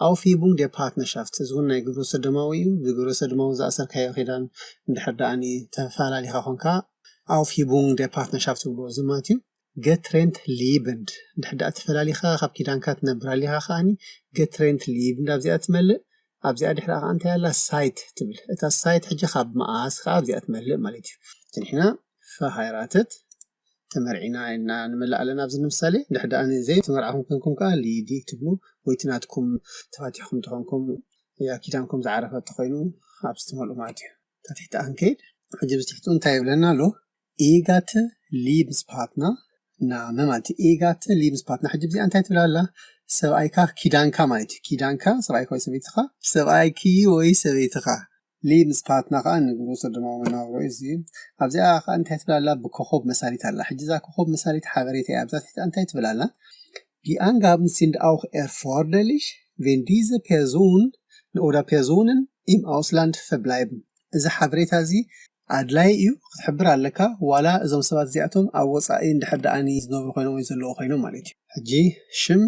Aufhebung der Partnerschaft፣ እዚ እውን ናይ ግብረ ሰዶማዊ እዩ። ብግብረ ሰዶማዊ ዝኣሰርካዮ ኪዳን እንድሕር ደኣ ተፈላሊኻ ኮንካ Aufhebung der Partnerschaft ትብልዎ እዚ ማለት እዩ። Getrennt lebend፣ እንድሕር ደኣ ተፈላሊኻ ካብ ኪዳንካ ትነብር ኣሊኻ ከዓኒ getrennt lebend ኣብዚኣ ትመልእ። ኣብዚኣ ድሕሪ ከዓ እንታይ ኣላ? Seit ትብል። እታ seit ሕጂ ካብ መኣስ ከዓ ኣብዚኣ ትመልእ ማለት እዩ። ንሕና verheiratet፣ ተመርዒና ኢልና ንመልእ ኣለና። ኣብዚ ንምሳሌ እንድሕር ደኣ ዘይተመርዓኹም ኮንኩም ከዓ ledig ትብሉ፣ ወይ እቲ ናትኩም ተፋቲሕኩም ተኾንኩም፣ ያ ኪዳንኩም ዝዓረፈ ተኾይኑ ኣብዚ ትመልኡ ማለት እዩ። ተትሕቲ ክንከይድ፣ ሕጂ ብትሕቱ እንታይ ይብለና ኣሎ? Ehegatte፣ Lebenspartner፣ ናመ ማለት እዩ። Ehegatte፣ Lebenspartner። ሕጂ ብዚኣ እንታይ ትብል ኣላ? ሰብኣይካ፣ ኪዳንካ ማለት እዩ። ኪዳንካ፣ ሰብኣይካ ወይ ሰበይትኻ፣ ሰብኣይኪ ወይ ሰበይትኻ። Lebenspartner ከዓ ንግብረ ሰዶማዊ መነባብሮ እዩ። እዚ ኣብዚኣ ከዓ እንታይ ትብል ኣላ? ብኮኾብ መሳሊት ኣላ። ሕጂ እዛ ኮኾብ መሳሊት ሓበሬታ እያ። ኣብዛ ትሕቲ እንታይ ትብል ኣላ? Die Angaben sind auch erforderlich, wenn diese Person oder Personen im Ausland verbleiben። እዚ ሓበሬታ እዚ ኣድላይ እዩ፣ ክትሕብር ኣለካ። ዋላ እዞም ሰባት እዚኣቶም ኣብ ወፃኢ እንድሕር ደኣኒ ዝነብሩ ኮይኖም ወይ ዘለዉ ኮይኖም ማለት እዩ። ሕጂ ሽም፣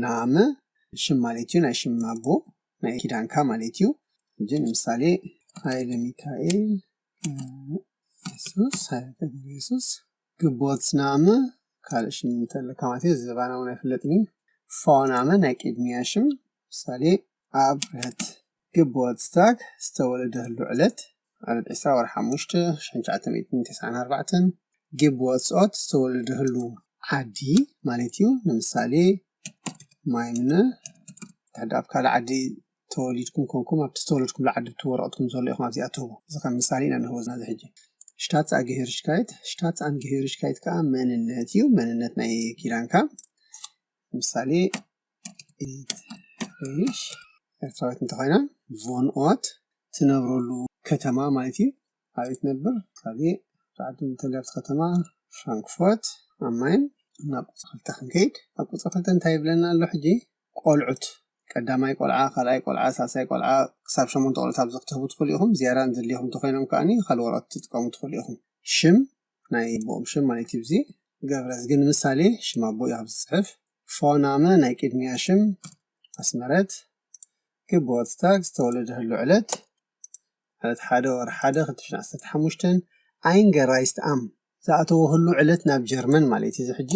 ናመ፣ ሽም ማለት እዩ፣ ናይ ሽም ኣቦ፣ ናይ ኪዳንካ ማለት እዩ። ሕጂ ንምሳሌ ሃይለ ሚካኤል የሱስ፣ ሃይለ ገብረ የሱስ፣ ግቦትስናመ፣ ካልእ ሽም እንተለካ ማለት እዩ፣ ዝባና እውን ኣይፍለጥን እዩ። ፎናመ፣ ናይ ቅድሚያ ሽም፣ ምሳሌ ኣብርሀት። ግቦትስታግ፣ ዝተወለደሉ ዕለት፣ ዕለት ዕስራ ወርሒ ሓሙሽተ ሽሕን ትሽዓተ ሚእትን ተስዓን ኣርባዕተን። ግቦትስኦት፣ ዝተወለደሉ ዓዲ ማለት እዩ። ንምሳሌ ማይምነ፣ እንድሕር ኣብ ካልእ ዓዲ ተወሊድኩም ኮንኩም ኣብቲ ዝተወለድኩምሉ ዓዲ እቲ ወረቐትኩም ዘሎ ኢኹም ኣብዚኣ ትህቡ። እዚ ከም ምሳሌ ኢና ንህቦ እዚ ሕጂ። Staatsangehörigkeit፣ Staatsangehörigkeit ከዓ መንነት እዩ፣ መንነት ናይ ኪዳንካ። ምሳሌ ኤሪትሪሽ ኤርትራዊት እንተኾይና፣ Wohnort ትነብረሉ ከተማ ማለት እዩ። ኣበይ ትነብር? ካሊእ ዓዲ እንተልያ ኣብቲ ከተማ ፍራንክፎርት ኣብ ማይን። ናብ ቁፅሪ ክልተ ክንከይድ፣ ኣብ ቁፅሪ ክልተ እንታይ ይብለና ኣሎ ሕጂ? ቆልዑት ቀዳማይ ቆልዓ፣ ካልኣይ ቆልዓ፣ ሳልሳይ ቆልዓ ክሳብ ሸሞንተ ቆልዑት ኣብዚ ክትህቡ ትኽእሉ ኢኹም። ዝያዳ ንዘድልየኹም እንተኾይኖም ከዓኒ ካልእ ወረቐት ትጥቀሙ ትኽእሉ ኢኹም። ሽም ናይ ኣቦኦም ሽም ማለት እዩ። እዚ ገብረዝጊ ንምሳሌ ሽም ኣቦ እዩ ኣብዚ ዝፅሕፍ። ፎናመ ናይ ቅድሚያ ሽም ኣስመረት። ግቦትስታግ ዝተወለደሉ ዕለት ዕለት ሓደ ወርሒ ሓደ ክልተ ሽሕን ዓሰርተ ሓሙሽተን። Eingereist am ዝኣተወሉ ዕለት ናብ ጀርመን ማለት እዩ። እዚ ሕጂ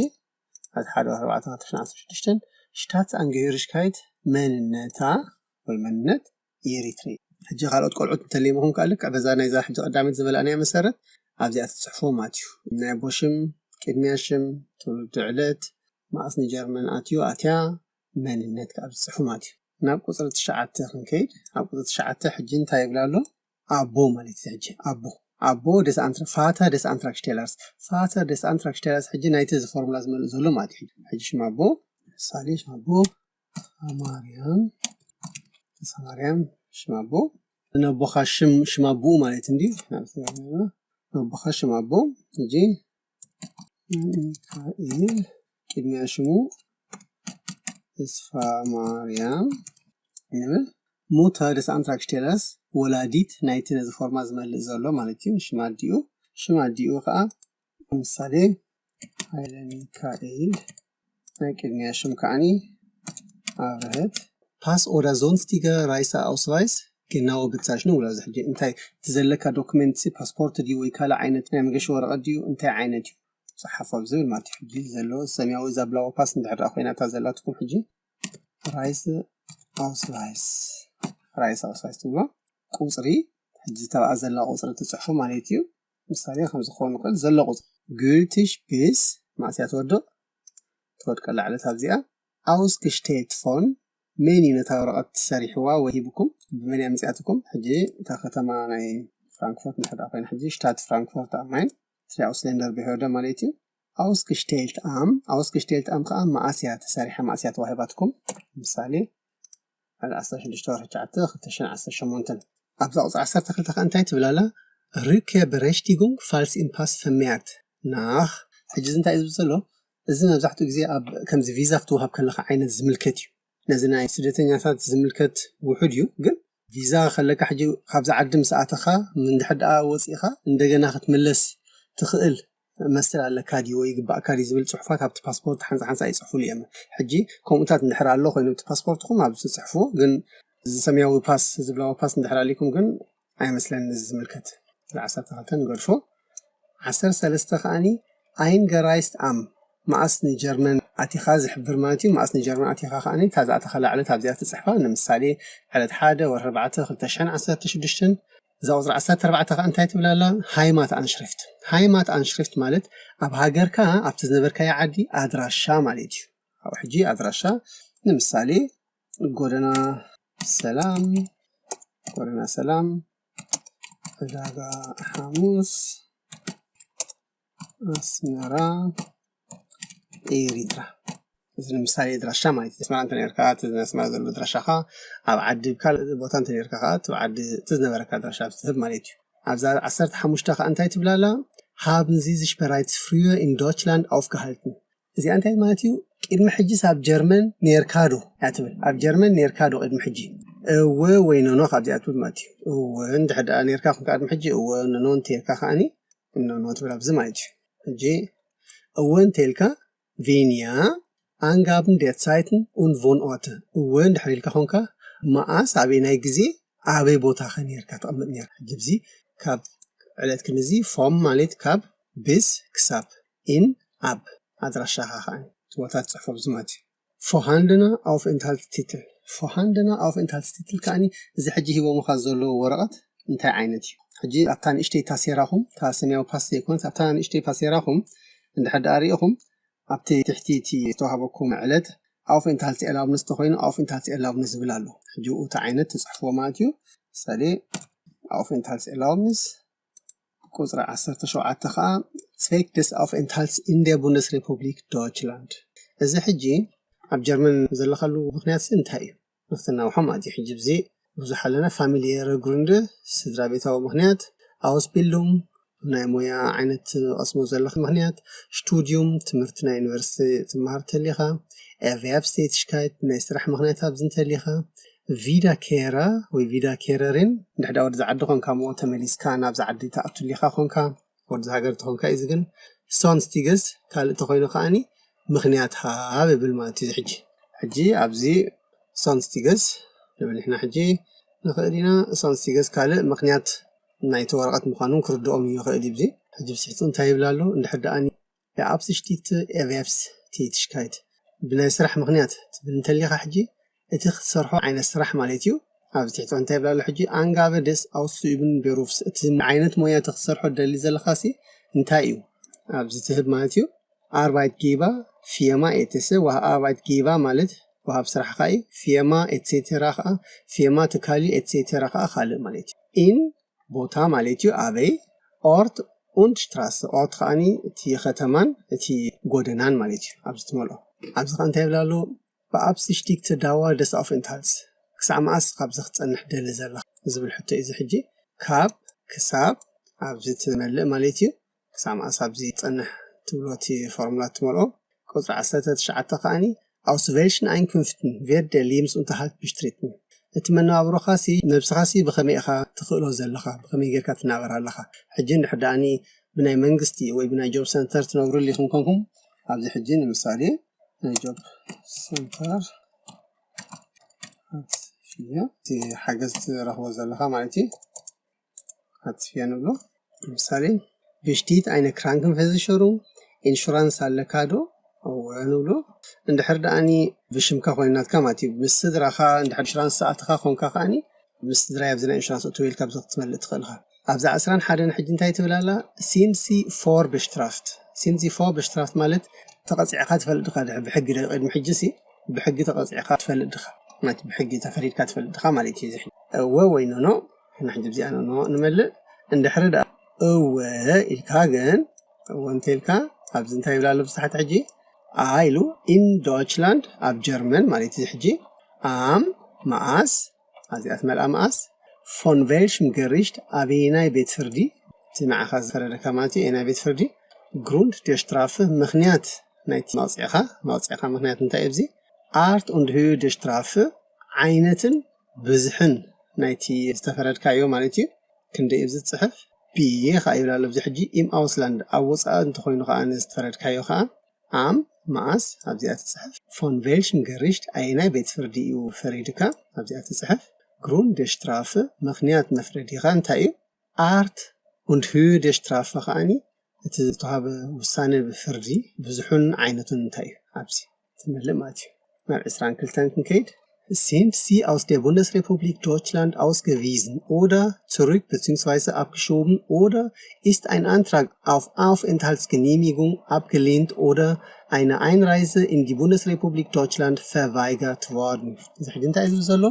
ዕለት ሓደ ወርሒ ኣርባዕተ ክልተ ሽሕን ዓሰርተ ሽዱሽተን። Staatsangehörigkeit መንነታ ወይ መንነት ኤሪትሪ። ሕጂ ካልኦት ቆልዑት እንተለይምኹም ከኣ ልክዕ በዛ ናይዛ ሕጂ ቀዳመት ዝበላእናያ መሰረት ኣብዚኣ ትጽሕፉ ማለት እዩ። ናይ ኣቦ ሽም፣ ቅድሚያ ሽም፣ ትውልዲ ዕለት፣ መኣስ ንጀርመን ኣትዩ ኣትያ፣ መንነት ከኣ ትጽሕፉ ማለት እዩ። ናብ ቁጽሪ ትሽዓተ ክንከይድ፣ ኣብ ቁጽሪ ትሽዓተ ሕጂ እንታይ ይብላ ኣሎ? ኣቦ ማለት እዩ። ሕጂ ኣቦ ኣቦ ደስ ኣንትራ ፋታ ደስ ኣንትራክሽቴላርስ ፋታ ደስ ኣንትራክሽቴላርስ ሕጂ ናይቲ እዚ ፎርሙላ ዝመልእ ዘሎ ማለት እዩ። ሕጂ ሽም ኣቦ ምሳሌ ሽም ኣቦ ማርያም ማርያም ሽም ኣቦ ነቦኻ ሽም ሽም ኣቦኡ ማለት እንዲ ነቦኻ ሽም ኣቦ ሕጂ ሚካኤል ቅድሚያ ሽሙ ተስፋ ማርያም ንብል። ሙታ ደስ ኣንትራክሽቴላስ ወላዲት ናይቲ ነዚ ፎርማ ዝመልእ ዘሎ ማለት እዩ። ሽም ኣዲኡ ሽም ኣዲኡ ከዓ ምሳሌ ሃይለ ሚካኤል ናይ ቅድሚያ ሽም ከዓኒ ኣብርሀት ፓስ ኦዳ ዞንስቲገ ራይሳ ኣውስቫይስ ግናዎ ብትሳሽ ንብሎ። እዚ ሕጂ እንታይ እቲ ዘለካ ዶክመንት ፓስፖርት ድዩ ወይ ካልእ ዓይነት ናይ መገሺ ወረቐት ድዩ እንታይ ዓይነት እዩ? ጸሓፎ ኣብ ዝብል ማለት እዩ። ሕጂ ዘሎ ሰማያዊ ዛብላዊ ፓስ እንድሕር ደኣ ኮይና እታ ዘላትኩም ሕጂ ራይስ ኣውስቫይስ ራይስ ኣውስቫይስ ትብሎ ቁጽሪ ሕጂ ተብኣ ዘላ ቁጽሪ ትጽሕፉ ማለት እዩ። ምሳሌ ከም ዝኾኑ ክእል ዘሎ ቁጽሪ gültig bis መዓስ እያ ትወድቕ ትወድቀላ ዕለት ኣብዚኣ ausgestellt von መን እዩ ነታ ወረቐት ሰሪሕዋ ወይ ሂብኩም ብመን እያ መጺኣትኩም? ሕጂ እታ ከተማ ናይ ፍራንክፎርት እንድሕር ደኣ ኮይና ሕጂ ሽታት ፍራንክፎርት ኣብ ማይን ትሪ ኣውስሌንደር ቤሆደ ማለት እዩ። ausgestellt am ausgestellt am ከዓ መኣስ እያ ተሰሪሓ መኣስ እያ ተዋሂባትኩም? ምሳሌ ሓደ ዓሰርተ ሽዱሽተ ወርሒ ትሽዓተ ክልተ ሽሕን ዓሰርተ ሸሞንተን ኣብዛ ቁፅሪ ዓሰርተ ክልተ ከዓ እንታይ ትብል ኣላ? Rückkehrberechtigung falls im Pass vermerkt nach ሕጂ እዚ እንታይ እዩ ዝብል ዘሎ? እዚ መብዛሕትኡ ግዜ ኣብ ከምዚ ቪዛ ክትወሃብ ከለካ ዓይነት ዝምልከት እዩ። ነዚ ናይ ስደተኛታት ዝምልከት ውሑድ እዩ፣ ግን ቪዛ ከለካ ሕጂ ካብዚ ዓዲ ምስ ኣተኻ እንድሕር ደኣ ወፂእኻ እንደገና ክትምለስ ትኽእል መስል ኣለካ ድዩ ወይ ይግባእካ ድዩ ዝብል ፅሑፋት ኣብቲ ፓስፖርት ሓንሳ ሓንሳ ይፅሕፉሉ እዮም። ሕጂ ከምኡታት እንድሕር ኣሎ ኮይኑ እቲ ፓስፖርትኩም ኣብ ትፅሕፉ፣ ግን እዚ ሰማያዊ ፓስ ዝብላዊ ፓስ እንድሕር ኣሊኩም ግን ኣይመስለን እዚ ዝምልከት። ዓሰርተ ክልተ ንገድፎ። ዓሰርተ ሰለስተ ከዓኒ ኣይንገራይስት ኣም መኣስ ንጀርመን ኣቲኻ ዝሕብር ማለት እዩ። መኣስ ንጀርመን ኣቲኻ ከዓኒ እታ ዝኣተኻላ ዕለት ኣብዚኣ ትፅሕፋ። ንምሳሌ ዕለት ሓደ ወርሒ ኣርባዕተ ክልተ ሽሕን ዓሰርተ ሽዱሽተን። እዛ ቁፅሪ ዓሰርተ ኣርባዕተ ከዓ እንታይ ትብል ኣላ? ሃይማት ኣንሽሪፍት። ሃይማት ኣንሽሪፍት ማለት ኣብ ሃገርካ ኣብቲ ዝነበርካዮ ዓዲ ኣድራሻ ማለት እዩ። ኣብኡ ሕጂ ኣድራሻ ንምሳሌ ጎደና ሰላም ጎደና ሰላም ዕዳጋ ሓሙስ ኣስመራ ኤሪትራ። እዚ ንምሳሌ ድራሻ ማለት እዩ። ኣስመራ እንተ ነርካ እቲ ኣስመራ ዘሎ ድራሻኻ ኣብ ዓዲ ካልእ ቦታ እንተ ነርካ ከዓ እቲ ዓዲ እቲ ዝነበረካ ድራሻ ትህብ ማለት እዩ። ኣብዛ ዓሰርተ ሓሙሽተ ከዓ እንታይ ትብላላ? Haben Sie sich bereits früher in Deutschland aufgehalten? እዚኣ እንታይ ማለት እዩ? ቅድሚ ሕጂስ ኣብ ጀርመን ኔርካ ዶ እያ ትብል። ኣብ ጀርመን ኔርካ ዶ ቅድሚ ሕጂ? እወ ወይ ኖኖ ካብዚኣ ትብል ማለት እዩ። እወ እንድሕር ደኣ ኔርካ ኩንካ ቅድሚ ሕጂ እወ፣ ኖኖ እንተይርካ ከዓኒ ኖኖ ትብል ኣብዚ ማለት እዩ። ሕጂ እወ እንተይልካ ቪንያ ኣንጋብን ዴትሳይትን ኡን ቮን ኦተ እወ እንድሕር ኢልካ ኮንካ መኣስ ኣበይ ናይ ግዜ ኣበይ ቦታ ከ ኔርካ ተቐምጥ ኔርካ? ሕጂ እዚ ካብ ዕለት ክንዚ ፎም ማለት ካብ ብስ ክሳብ ኢን ኣብ ኣድራሻኻ ከዓ እቲ ቦታ ትፅሕፎ ብዚ ማለት እዩ። ፎሃንድና ኣውፍ ኤንትሃልት ቲትል ፎሃንድና ኣውፍ ኤንትሃልት ቲትል ከዓኒ እዚ ሕጂ ሂቦምኻ ዘለዉ ወረቐት እንታይ ዓይነት እዩ? ሕጂ ኣብታ ንእሽተይ ታሴራኹም እታ ሰማያዊ ፓስ ዘይኮነት ኣብታ ንእሽተይ ፓሴራኹም እንድሕር ደኣ ሪኢኹም ኣብቲ ትሕቲ እቲ ዝተዋህበኩም ዕለት ኣውፍ ኤንትሃልት ኤርላውብንስ ተኮይኑ ኣውፍ ኤንትሃልት ኤርላውብንስ ዝብል ኣሎ። ሕጂ እቲ ዓይነት ትፅሕፍዎ ማለት እዩ። ምሳሌ ኣውፍ ኤንትሃልት ኤርላውብንስ ቁፅሪ ዓሰርተ ሸውዓተ ከዓ Zweck des Aufenthalts in der Bundesrepublik Deutschland። እዚ ሕጂ ኣብ ጀርመን ዘለኻሉ ምክንያት ሲ እንታይ እዩ? ንክትናውሖ ማለት እዩ። ሕጂ ብዚ ብዙሕ ኣለና። ፋሚልየረ ግሩንድ ስድራ ቤታዊ ምክንያት፣ ኣውስቢልዱንግ ናይ ሞያ ዓይነት ትቐስሞ ዘለኻ ምክንያት፣ ስቱዲዩም ትምህርቲ ናይ ዩኒቨርሲቲ ትመሃር ተሊኻ፣ ኤርቨርብስቴቲሽካይት ናይ ስራሕ ምክንያት ኣብዚ እንተሊኻ፣ ቪዳ ኬራ ወይ ቪዳ ኬረሪን እንድሕዳ ወደዚ ዓዲ ኮንካ ሞ ተመሊስካ ናብዚ ዓዲ ትኣቱ ሊኻ ኮንካ ወደዚ ሃገር ተኾንካ እዩ ዝግን ሶንስቲገስ ካልእ ተኮይኑ ከዓኒ ምክንያት ሃብ ይብል ማለት እዩ። ሕጂ ሕጂ ኣብዚ ሶንስቲገስ ንብል ንሕና ሕጂ ንኽእል ኢና። ሶንስቲገስ ካልእ ምክንያት ናይቲ ወረቐት ምዃኑ ክርድኦም ይኽእል እዩ። ሕጂ ብስሕቱ እንታይ ይብል ኣሎ? እንድሕር ደኣ የኣብስሽቲት ኤቨፍስ ቲትሽካይት ብናይ ስራሕ ምክንያት ትብል እንተሊኻ ሕጂ እቲ ክትሰርሖ ዓይነት ስራሕ ማለት እዩ። ኣብዚ ትሕቲ እንታይ ይብላ ኣሎ ሕጂ? Angabe des auszuübenden Berufs፣ እቲ ዓይነት ሞያ እቲ ክትሰርሖ ደሊ ዘለኻሲ እንታይ እዩ ኣብዚ ትህብ ማለት እዩ? Arbeitgeber, Firma et cetera። ወሃብ Arbeitgeber ማለት ወሃብ ስራሕ ኸዓ እዩ። Firma et cetera ኸዓ፣ Firma ትካል እዩ፣ et cetera ኸዓ ካልእ ማለት እዩ። In ቦታ ማለት እዩ፣ ኣበይ፣ Ort und Straße። Ort ከዓኒ እቲ ከተማን እቲ ጎደናን ማለት እዩ። ኣብዚ ትመልኦ ኣብዚ ኸዓ እንታይ ይብላ ኣሎ? Beabsichtigte Dauer des Aufenthalts፣ ክሳዕ መዓስ ካብዚ ክትጸንሕ ደሊ ዘለኻ ዝብል ሕቶ እዩ። እዚ ሕጂ ካብ ክሳብ ኣብዚ ትመልእ ማለት እዩ። ክሳብ መዓስ ኣብዚ ትጸንሕ ትብሎ እቲ ፎርሙላ ትመልኦ። ቁጽሪ ዓሰርተ ትሽዓተ ከዓኒ aus welchen Einkünften wird der Lebensunterhalt bestritten? እቲ መነባብሮኻሲ ነብስኻሲ ብኸመይ ኢኻ ትኽእሎ ዘለኻ? ብኸመይ ጌርካ ትናበር ኣለኻ? ሕጂ እንድሕር ደኣኒ ብናይ መንግስቲ ወይ ብናይ ጆብ ሰንተር ትነብሩ ሊኹም ኮንኩም፣ ኣብዚ ሕጂ ንምሳሌ ናይ ጆብ ሰንተር ኣጥፍዮ፣ እቲ ሓገዝ ትረኽቦ ዘለኻ ማለት እዩ። ኣጥፍዮ ንብሎ። ንምሳሌ፣ besteht eine Krankenversicherung? ኢንሹራንስ ኣለካ ዶ? እወ ንብሎ። እንድሕር ደኣኒ ብሽምካ ኮይኑ ናትካ ማለት እዩ። ምስ ስድራኻ እንድሕር ኢንሹራንስ ዝኣተኻ ኮንካ ከኣኒ፣ ምስ ስድራይ ኣብዚ ናይ ኢንሹራንስ እትው ኢልካ ኣብዚ ክትመልእ ትኽእል ኢኻ። ኣብዛ ዕስራን ሓደን ሕጂ እንታይ ትብል ኣላ? Sind Sie vorbestraft? Sind Sie vorbestraft ማለት ተቐጺዕካ ትፈልጥ ዲኻ? ድሕር ብሕጊ ዶ ቅድሚ ሕጂ ሲ ብሕጊ ተቐጺዕካ ትፈልጥ ዲኻ? ማለት ብሕጊ ተፈሪድካ ትፈልጥ ዲኻ ማለት እዩ። እዚ ሕጂ እወ ወይ ኖኖ፣ ንሕጂ ብዚኣ ኖኖ ንመልእ። እንድሕሪ ደኣ እወ ኢልካ ግን፣ እወ እንተ ኢልካ ኣብዚ እንታይ ይብል ኣሎ ብታሕቲ ሕጂ? A ኢሉ in Deutschland፣ ኣብ ጀርመን ማለት እዩ። ሕጂ am መኣስ፣ ኣብዚኣ ትመልኣ መኣስ፣ von welchem Gericht፣ ኣበየናይ ቤት ፍርዲ፣ እቲ ንዓኻ ዝፈረደካ ማለት እዩ፣ ኣየናይ ቤት ፍርዲ፣ Grund der Strafe፣ ምኽንያት ናይቲ መቕጽዕኻ፣ መቕጽዕኻ ምኽንያት እንታይ እዩ ኣብዚ? Art und Höhe der Strafe፣ ዓይነትን ብዝሕን ናይቲ ዝተፈረድካዮ ማለት እዩ። ክንደይ እዩ ዝጽሕፍ? B ኸዓ ይብል ኣሎ ኣብዚ ሕጂ፣ im Ausland፣ ኣብ ወጻኢ እንተኾይኑ ከኣ ዝተፈረድካዮ ከኣ am መኣስ፣ ኣብዚኣ ትጽሕፍ። Von welchem Gericht፣ ኣየናይ ቤት ፍርዲ እዩ ፈሪድካ? ኣብዚኣ ትጽሕፍ። Grund der Strafe፣ ምኽንያት መፍረዲኻ እንታይ እዩ? Art und Höhe der Strafe ከኣኒ እቲ ዝተዋሃበ ውሳነ ብፍርዲ ብዙሑን ዓይነቱን እንታይ እዩ? ኣብዚ ትመልእ ማለት እዩ። ናብ ዕስራን ክልተን ክንከይድ። Sind Sie aus der Bundesrepublik Deutschland ausgewiesen oder zurück beziehungsweise abgeschoben oder ist ein Antrag auf Aufenthaltsgenehmigung abgelehnt oder eine Einreise in die Bundesrepublik Deutschland verweigert worden? እዚ ሕጂ እንታይ እዩ ዝብል ዘሎ?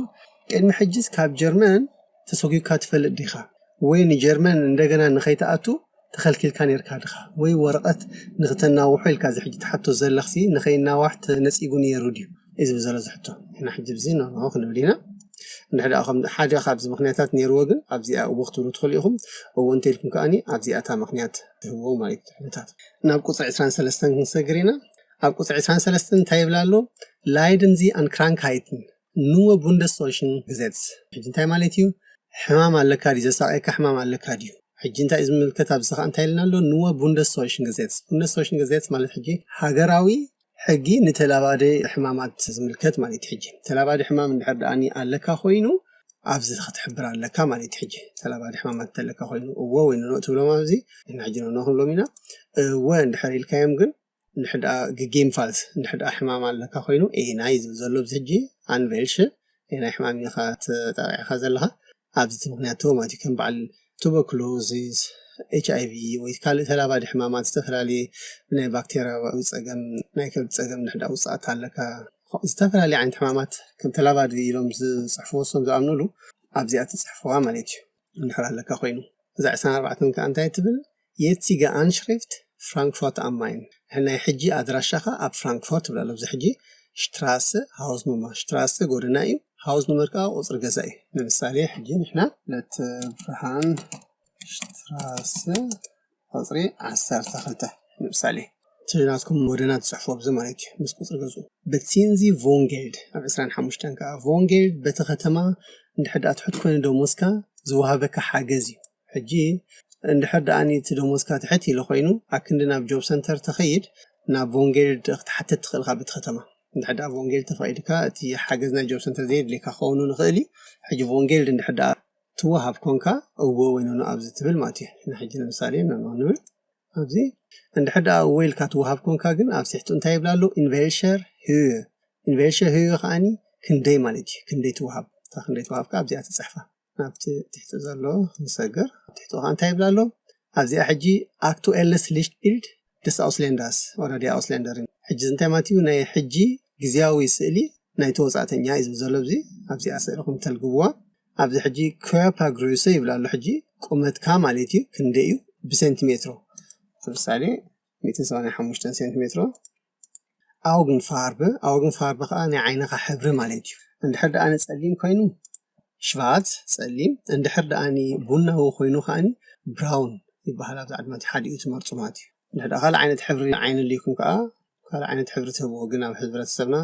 ቅድሚ ሕጂስ ካብ ጀርመን ተሰጒግካ ትፈልጥ ዲኻ? ወይ ንጀርመን እንደገና ንኸይትኣቱ ተኸልኪልካ ኔርካ ዲኻ? ወይ ወረቐት ንኽተናውሖ ኢልካ እዚ ሕጂ ትሓቶ ዘለኽሲ ንኸይናዋሕ ተነጺጉ ነይሩ ድዩ? እዩ ዝብል ዘሎ እዚ ሕቶ። ንሕና ሕጂ ብዚ ኖ ኖ ክንብል ኢና። እንድሕር ደኣ ከም ሓደ ካብዚ ምኽንያታት ነይርዎ ግን ኣብዚኣ እዎ ክትብሉ ትኽእሉ ኢኹም። እዎ እንተ ኢልኩም ከኣኒ ኣብዚኣ እታ ምኽንያት ትህብዎ ማለት እዩ። ሕቶታት ናብ ቁጽሪ ዕስራን ሰለስተን ክንሰግር ኢና። ኣብ ቁጽሪ ዕስራን ሰለስተን እንታይ ይብል ኣሎ? Leiden Sie an Krankheiten? Nur Bundesseuchengesetz። ሕጂ እንታይ ማለት እዩ? ሕማም ኣለካ ድዩ? ዘሳቐየካ ሕማም ኣለካ ድዩ? ሕጂ እንታይ እዩ ዝምልከት ኣብዚ ኸዓ እንታይ ኢልና ኣሎ? Nur Bundesseuchengesetz። Bundesseuchengesetz ማለት ሕጂ ሃገራዊ ሕጊ ንተላባዲ ሕማማት ዝምልከት ማለት እዩ። ሕጂ ተላባዲ ሕማም እንድሕር ደኣኒ ኣለካ ኮይኑ ኣብዚ ክትሕብር ኣለካ ማለት እዩ። ሕጂ ተላባዲ ሕማማት እንተለካ ኮይኑ እዎ ወይ ኖኖ ትብሎም ኣብዚ። ንሕና ሕጂ ኖኖ ክንብሎም ኢና። እወ እንድሕር ኢልካዮም ግን እንድሕር ደኣ gegebenenfalls እንድሕር ደኣ ሕማም ኣለካ ኮይኑ ኤናይ ዝብል ዘሎ ኣብዚ ሕጂ an welche ኤናይ ሕማም ኢኻ ተጠቂዕካ ዘለኻ ኣብዚ እቲ ምኽንያት ትህቦ ማለት እዩ። ከም በዓል ቱበርኩሎሲስ፣ ኤች ኣይ ቪ ወይ ካልእ ተላባዲ ሕማማት ዝተፈላለየ ናይ ባክቴርያዊ ጸገም ናይ ከብዲ ጸገም እንድሕር ደኣ ውጽኣት ኣለካ ዝተፈላለየ ዓይነት ሕማማት ከም ተላባዲ ኢሎም ዝጽሕፍዎ እሶም ዝኣምኑሉ ኣብዚኣ ትጽሕፍዋ ማለት እዩ። እንድሕር ኣለካ ኮይኑ እዛ ዕስራን ኣርባዕተን ከኣ እንታይ ትብል? Jetzige Anschrift Frankfurt am Main። ናይ ሕጂ ኣድራሻኻ ኣብ ፍራንክፎርት ትብል ኣሎ። ኣብዚ ሕጂ ሽትራሰ ሃውስ ኑመር፣ ሽትራሰ ጎደና እዩ፣ ሃውስ ኑመር ከኣ ቁጽሪ ገዛ እዩ። ንምሳሌ ሕጂ ንሕና ለተ ብርሃን ሽትራሰ ቁጽሪ ዓሰርተ ክልተ ንምሳሌ። እቲ ናትኩም ጎደና ትጽሕፎ ኣብዚ ማለት እዩ፣ ምስ ቁጽሪ ገዝኡ። Beziehen Sie Wohngeld ኣብ ዕስራን ሓሙሽተን ከኣ። ዎንጌልድ በቲ ከተማ እንድሕር ደኣ ትሑት ኮይኑ ደሞዝካ ዝወሃበካ ሓገዝ እዩ። ሕጂ እንድሕር ደኣ እቲ ደሞዝካ ትሕት ኢሉ ኮይኑ ኣክንዲ ናብ ጆብ ሰንተር ተኸይድ ናብ ዎንጌልድ ክትሓትት ትኽእል ኢኻ በቲ ከተማ። እንድሕር ደኣ ዎንጌልድ ተፈቒድካ እቲ ሓገዝ ናይ ጆብ ሰንተር ዘየድልየካ ክኸውን ንኽእል እዩ። ሕጂ ዎንጌልድ እንድሕር ደኣ ትወሃብ ኮንካ እዎ ወይ ኖኖ ኣብዚ ትብል ማለት እዩ። ንሕጂ ንምሳሌ ኖኖ ንብል። ኣብዚ እንድሕር ደኣ እዎ ኢልካ ትወሃብ ኮንካ ግን ኣብ ስሕቱ እንታይ ይብላ ኣሎ? In welcher Höhe። In welcher Höhe ከኣኒ ክንደይ ማለት እዩ፣ ክንደይ ትወሃብ። ክንደይ ተዋሃብካ ኣብዚኣ ትፅሕፋ። ናብቲ ትሕቲ ዘሎ ንሰግር። ትሕቲ ከዓ እንታይ ይብላ ኣሎ? ኣብዚኣ ሕጂ aktuelles Lichtbild des Ausländers oder der Ausländerin። ሕጂ እዚ እንታይ ማለት እዩ? ናይ ሕጂ ግዜያዊ ስእሊ ናይ ተወፃእተኛ እዩ ዝብል ዘሎ። ኣብዚ ኣብዚኣ ስእሊ ከም ተልግብዋ ኣብዚ ሕጂ Körpergröße ይብላ ኣሎ። ሕጂ ቁመትካ ማለት እዩ፣ ክንደይ እዩ ብሴንቲሜትሮ። ንምሳሌ ሚእትን ሰማንያን ሓሙሽተን ሴንቲሜትሮ። Augenfarbe፣ Augenfarbe ከዓ ናይ ዓይንኻ ሕብሪ ማለት እዩ። እንድሕር ደኣ ንፀሊም ኮይኑ ሽቫት ፀሊም፣ እንድሕር ደኣ ቡናዊ ኮይኑ ከዓኒ ብራውን ይበሃል። ኣብዚ ዓድማት ሓዲኡ ትመርፁ ማለት እዩ። እንድሕር ደኣ ካልእ ዓይነት ሕብሪ ዓይኒ ኣልኩም ከዓ ካልእ ዓይነት ሕብሪ ትህብዎ፣ ግን ኣብ ሕብረተሰብና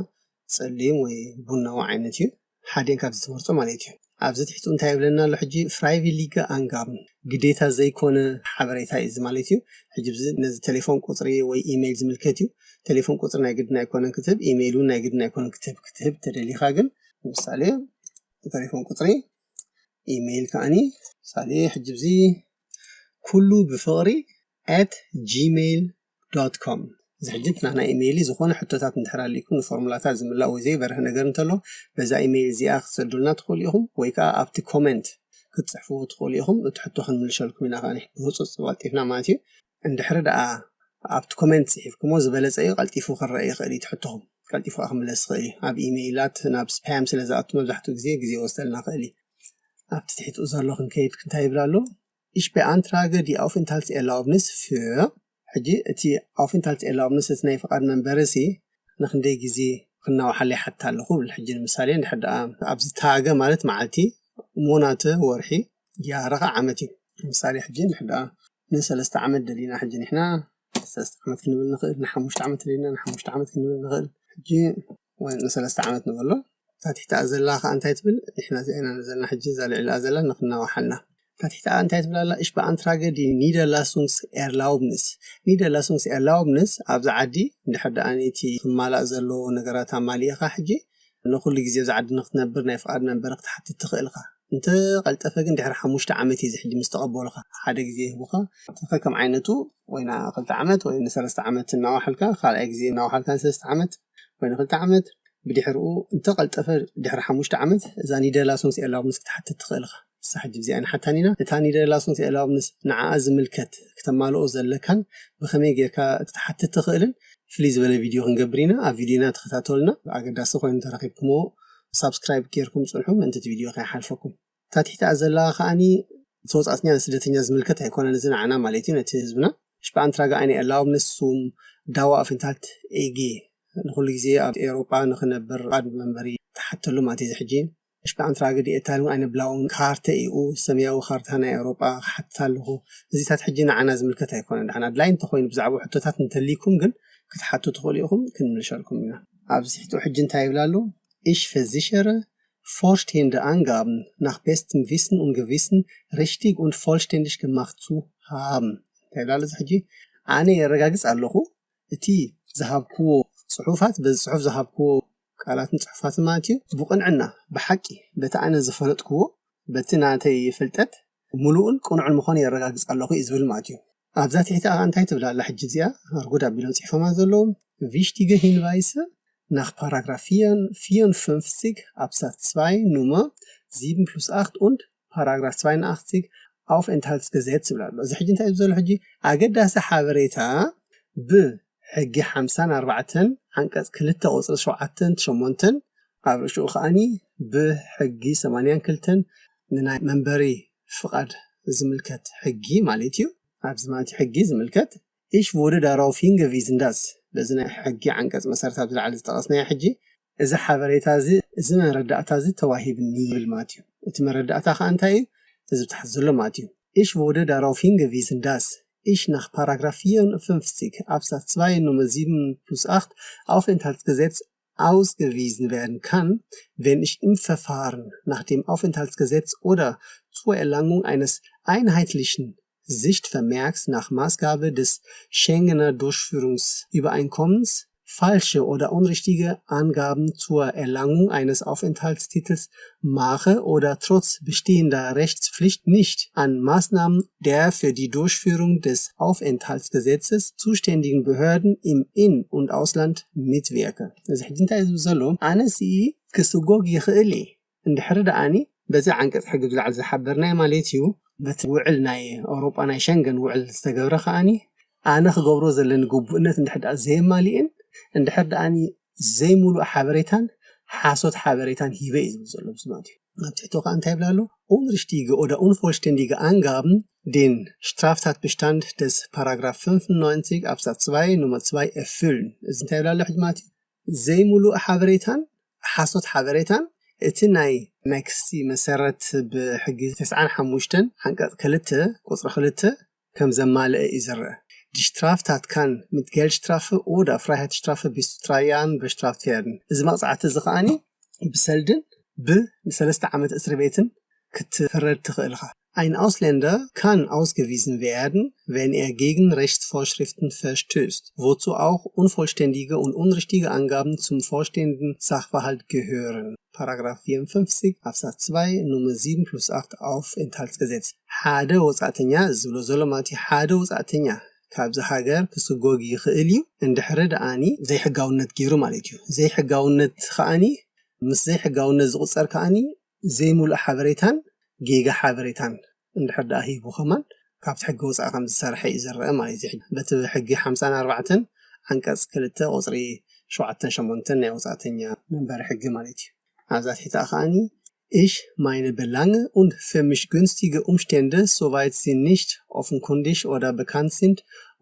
ፀሊም ወይ ቡናዊ ዓይነት እዩ። ሓዴን ካብዚ ትመርፆ ማለት እዩ። ኣብዚ ትሕቱ እንታይ ይብለና ኣሎ ሕጂ? Freiwillige Angaben፣ ግዴታ ዘይኮነ ሓበሬታ እዩ እዚ ማለት እዩ። ሕጂ እዚ ነዚ ቴሌፎን ቁፅሪ ወይ ኢሜይል ዝምልከት እዩ። ቴሌፎን ቁፅሪ ናይ ግድን ኣይኮነን ክትህብ፣ ኢሜይል እውን ናይ ግድን ኣይኮነን ክትህብ። ክትህብ ተደሊኻ ግን ንምሳሌ ቴሌፎን ቁፅሪ፣ ኢሜይል ከዓኒ ምሳሌ ሕጂ እዚ ኩሉ ብፍቕሪ at gmail dot com። እዚ ሕጂ ናትና ኢሜይል ዝኾነ ሕቶታት እንድሕር ኣሊኩም ንፎርሙላታት ዝምላእ ወይ ዘይበርህ ነገር እንተሎ በዛ ኢሜይል እዚኣ ክትሰዱልና ትኽእሉ ኢኹም፣ ወይ ከዓ ኣብቲ ኮመንት ክትፅሕፍዎ ትኽእሉ ኢኹም። እቲ ሕቶ ክንምልሸልኩም ኢና። ከዓኒ ብህፁፅ ቀልጢፍና ማለት እዩ። እንድሕሪ ደኣ ኣብቲ ኮመንት ፅሒፍኩሞ ዝበለፀ እዩ፣ ቀልጢፉ ክረአ ይኽእል እዩ ትሕትኹም፣ ቀልጢፉ ከዓ ክምለስ ይኽእል እዩ። ኣብ ኢሜይላት ናብ ስፓም ስለ ዝኣቱ መብዛሕትኡ ግዜ ግዜ ይወስደልና ይኽእል እዩ። ኣብቲ ትሕትኡ ዘሎ ክንከይድ እንታይ ይብል ኣሎ? Ich beantrage die Aufenthaltserlaubnis für፣ ሕጂ እቲ Aufenthaltserlaubnis እቲ ናይ ፍቓድ መንበሪ ሲ ንክንደይ ግዜ ክናዋሓለ ይሓትት ኣለኹ ብል። ሕጂ ንምሳሌ እንድሕር ደኣ ኣብዚ ታገ ማለት መዓልቲ፣ ሞናተ ወርሒ፣ ያረ ከዓ ዓመት እዩ። ንምሳሌ ሕጂ እንድሕር ደኣ ንሰለስተ ዓመት ደሊና ሕጂ ንሕና ሰለስተ ዓመት ክንብል ንኽእል፣ ንሓሙሽተ ዓመት ደሊና ንሓሙሽተ ዓመት ክንብል ንኽእል። ሕጂ ወይ ንሰለስተ ዓመት ንበሎ። እታ ትሕቲኣ ዘላ ከዓ እንታይ ትብል? ንሕና እዚኣ ኢና ዘለና ሕጂ እዛ ልዕሊኣ ዘላ ንክናዋሓልና። እታ ትሕቲኣ እንታይ ትብል ኣላ? Ich beantrage die Niederlassungserlaubnis። Niederlassungserlaubnis ኣብዚ ዓዲ እንድሕር ደኣ እቲ ክማላእ ዘለዎ ነገራት ኣማሊእኻ ሕጂ ንኹሉ ግዜ ኣብዚ ዓዲ ንክትነብር ናይ ፍቓድ መንበሪ ክትሓትት ትኽእል ኢኻ። እንተቐልጠፈ ግን ድሕሪ ሓሙሽተ ዓመት እዩ እዚ ሕጂ ምስ ተቐበሉኻ። ሓደ ግዜ ይህቡኻ። ከከም ዓይነቱ ወይ ንክልተ ዓመት ወይ ንሰለስተ ዓመት እናዋሓልካ፣ ካልኣይ ግዜ እናዋሓልካ ንሰለስተ ዓመት ወይ ንክልተ ዓመት፣ ብድሕሪኡ እንተቐልጠፈ ድሕሪ ሓሙሽተ ዓመት እዛ Niederlassungserlaubnis ክትሓትት ትኽእል ኢኻ። ንሳ ሕጂ እዚኣ ንሓታን ኢና። እታ Niederlassungserlaubnis ንዓኣ ዝምልከት ክተማልኦ ዘለካን ብኸመይ ጌርካ ክትሓትት ትኽእልን ፍልይ ዝበለ ቪድዮ ክንገብር ኢና። ኣብ ቪድዮና ተኸታተሉና። ኣገዳሲ ኮይኑ ተረኺብኩሞ ሳብስክራይብ ጌርኩም ጽንሑ፣ ምእንቲ እቲ ቪድዮ ከይሓልፈኩም። እታ ትሕቲኣ ዘላ ከዓኒ ንተወጻእተኛ ንስደተኛ ዝምልከት ኣይኮነን፣ እዚ ንዓና ማለት እዩ፣ ነቲ ህዝብና። Ich beantrage eine Erlaubnis zum Daueraufenthalt E G። ንኹሉ ግዜ ኣብ ኤውሮጳ ንኽነብር ፍቓድ መንበሪ ትሓተሉ ማለት እዩ። እዚ ሕጂ Ich beantrage die Erteilung einer blauen Karte E U፣ ሰማያዊ ካርታ ናይ ኤውሮጳ ክሓትት ኣለኹ። እዚታት ሕጂ ንዓና ዝምልከት ኣይኮነን። ደሓን ኣድላይ እንተኾይኑ ብዛዕባ ሕቶታት እንተልይኩም ግን ክትሓቱ ትኽእሉ ኢኹም፣ ክንምልሸልኩም ኢና። ኣብዚ ትሕቱ ሕጂ እንታይ ይብል ኣሎ? Ich versichere, vollständige Angaben nach bestem Wissen und Gewissen richtig und vollständig gemacht zu haben። እንታይ ይብል ኣሎ እዚ ሕጂ? ኣነ የረጋግጽ ኣለኹ እቲ ዝሃብክዎ ጽሑፋት፣ በዚ ጽሑፍ ዝሃብክዎ ቃላትን ጽሑፋትን ማለት እዩ፣ ብቕንዕና፣ ብሓቂ፣ በቲ ኣነ ዝፈለጥክዎ፣ በቲ ናተይ ፍልጠት ምሉእን ቅኑዕን ምዃኑ የረጋግጽ ኣለኹ እዩ ዝብል ማለት እዩ። ኣብዛ ትሕቲ ከዓ እንታይ ትብል ኣላ ሕጂ እዚኣ? ኣርጉድ ኣቢሎም ጽሒፎማ ዘለዉ፣ Wichtige Hinweise nach Paragraph vierundfünfzig Absatz zwei Nummer sieben plus acht und Paragraph zweiundachtzig Aufenthaltsgesetz ይብል ኣሎ። እዚ ሕጂ እንታይ እዩ ዘሎ? ሕጂ ኣገዳሲ ሓበሬታ ብሕጊ ሓምሳን ኣርባዕተን ዓንቀጽ ክልተ ቁጽሪ ሸውዓተን ሸሞንተን ኣብ ርእሽኡ ከዓኒ ብሕጊ ሰማንያን ክልተን ንናይ መንበሪ ፍቓድ ዝምልከት ሕጊ ማለት እዩ። ኣብዚ ማለት ሕጊ ዝምልከት Ich wurde darauf hingewiesen, dass በዚ ናይ ሕጊ ዓንቀጽ መሰረት ኣብዚ ላዕሊ ዝጠቐስናዮ ሕጂ እዚ ሓበሬታ እዚ፣ እዚ መረዳእታ እዚ ተዋሂብኒ ይብል ማለት እዩ። እቲ መረዳእታ ከዓ እንታይ እዩ? እዚ ብታሕቲ ዘሎ ማለት እዩ። Ich wurde darauf hingewiesen, dass ich nach Paragraph vierundfünfzig Absatz zwei Nummer sieben plus acht Aufenthaltsgesetz ausgewiesen werden kann, wenn ich im Verfahren nach dem Aufenthaltsgesetz oder zur Erlangung eines einheitlichen Sichtvermerks nach Maßgabe des Schengener Durchführungsübereinkommens falsche oder unrichtige Angaben zur Erlangung eines Aufenthaltstitels mache oder trotz bestehender Rechtspflicht nicht an Maßnahmen der für die Durchführung des Aufenthaltsgesetzes zuständigen Behörden im In- und Ausland mitwirke። እዚ ሕጂ እንታይ እዩ ዝብል ዘሎ? ኣነሲ ክስጎግ ይኽእል እየ፣ እንድሕሪ ደኣኒ በዚ ዓንቀጽ ሕጊ ብዝለዓል ዝሓበርናዮ ማለት እዩ። በቲ ውዕል ናይ ኣውሮጳ ናይ ሸንገን ውዕል ዝተገብረ ከኣኒ ኣነ ክገብሮ ዘለኒ ግቡእነት እንድሕር ደኣ ዘየማሊእን እንድሕር ደኣኒ ዘይሙሉእ ሓበሬታን ሓሶት ሓበሬታን ሂበ እዩ ዝብል ዘሎ ብስማት እዩ። ኣብ ትሕቶ ከዓ እንታይ ይብላ ኣሎ? Unrichtige oder unvollständige Angaben, den Straftatbestand des Paragraph fünfundneunzig Absatz zwei Nummer zwei erfüllen. እዚ እንታይ ይብላ ኣሎ ሕጂ ማለት እዩ? ዘይሙሉእ ሓበሬታን ሓሶት ሓበሬታን እቲ ናይ ናይ ክሲ መሰረት ብሕጊ ተስዓን ሓሙሽተን ዓንቀጽ ክልተ ቁጽሪ ክልተ ከም ዘማልአ እዩ ዝረአ። Die Straftat kann mit Geldstrafe oder Freiheitsstrafe bis zu drei Jahren bestraft werden. እዚ መቕጻዕቲ እዚ ከኣኒ ብሰልድን ብሰለስተ ዓመት እስሪ ቤትን ክትፍረድ ትኽእል ኢኻ። Ein Ausländer kann ausgewiesen werden, wenn er gegen Rechtsvorschriften verstößt, wozu auch unvollständige und unrichtige Angaben zum vorstehenden Sachverhalt gehören. Paragraph vierundfünfzig Absatz zwei Nummer sieben plus acht Aufenthaltsgesetz. ሓደ ወጻእተኛ ዝብሎ ዘሎ ማለት እዩ። ሓደ ወጻእተኛ ካብዚ ሃገር ክስጎግ ይኽእል እዩ። እንድሕሪ ደኣኒ ዘይሕጋውነት ገይሩ ማለት እዩ። ዘይሕጋውነት ከኣኒ ምስ ዘይሕጋውነት ዝቑጸር ከኣኒ ዘይሙሉእ ሓበሬታን ጌጋ ሓበሬታን እንድሕር ደኣ ሂቡ ከማን ካብቲ ሕጊ ወፃኢ ከም ዝሰርሐ እዩ ዝረአ ማለት እዩ። በቲ ሕጊ ሓምሳን ኣርባዕተን ዓንቀፅ ክልተ ቁፅሪ ሸውዓተን ሸሞንተን ናይ ወፃእተኛ መንበሪ ሕጊ ማለት እዩ። ኣብዛ ትሕቲ ከዓኒ Ich meine Belange und für mich günstige Umstände, soweit sie nicht offenkundig oder bekannt sind,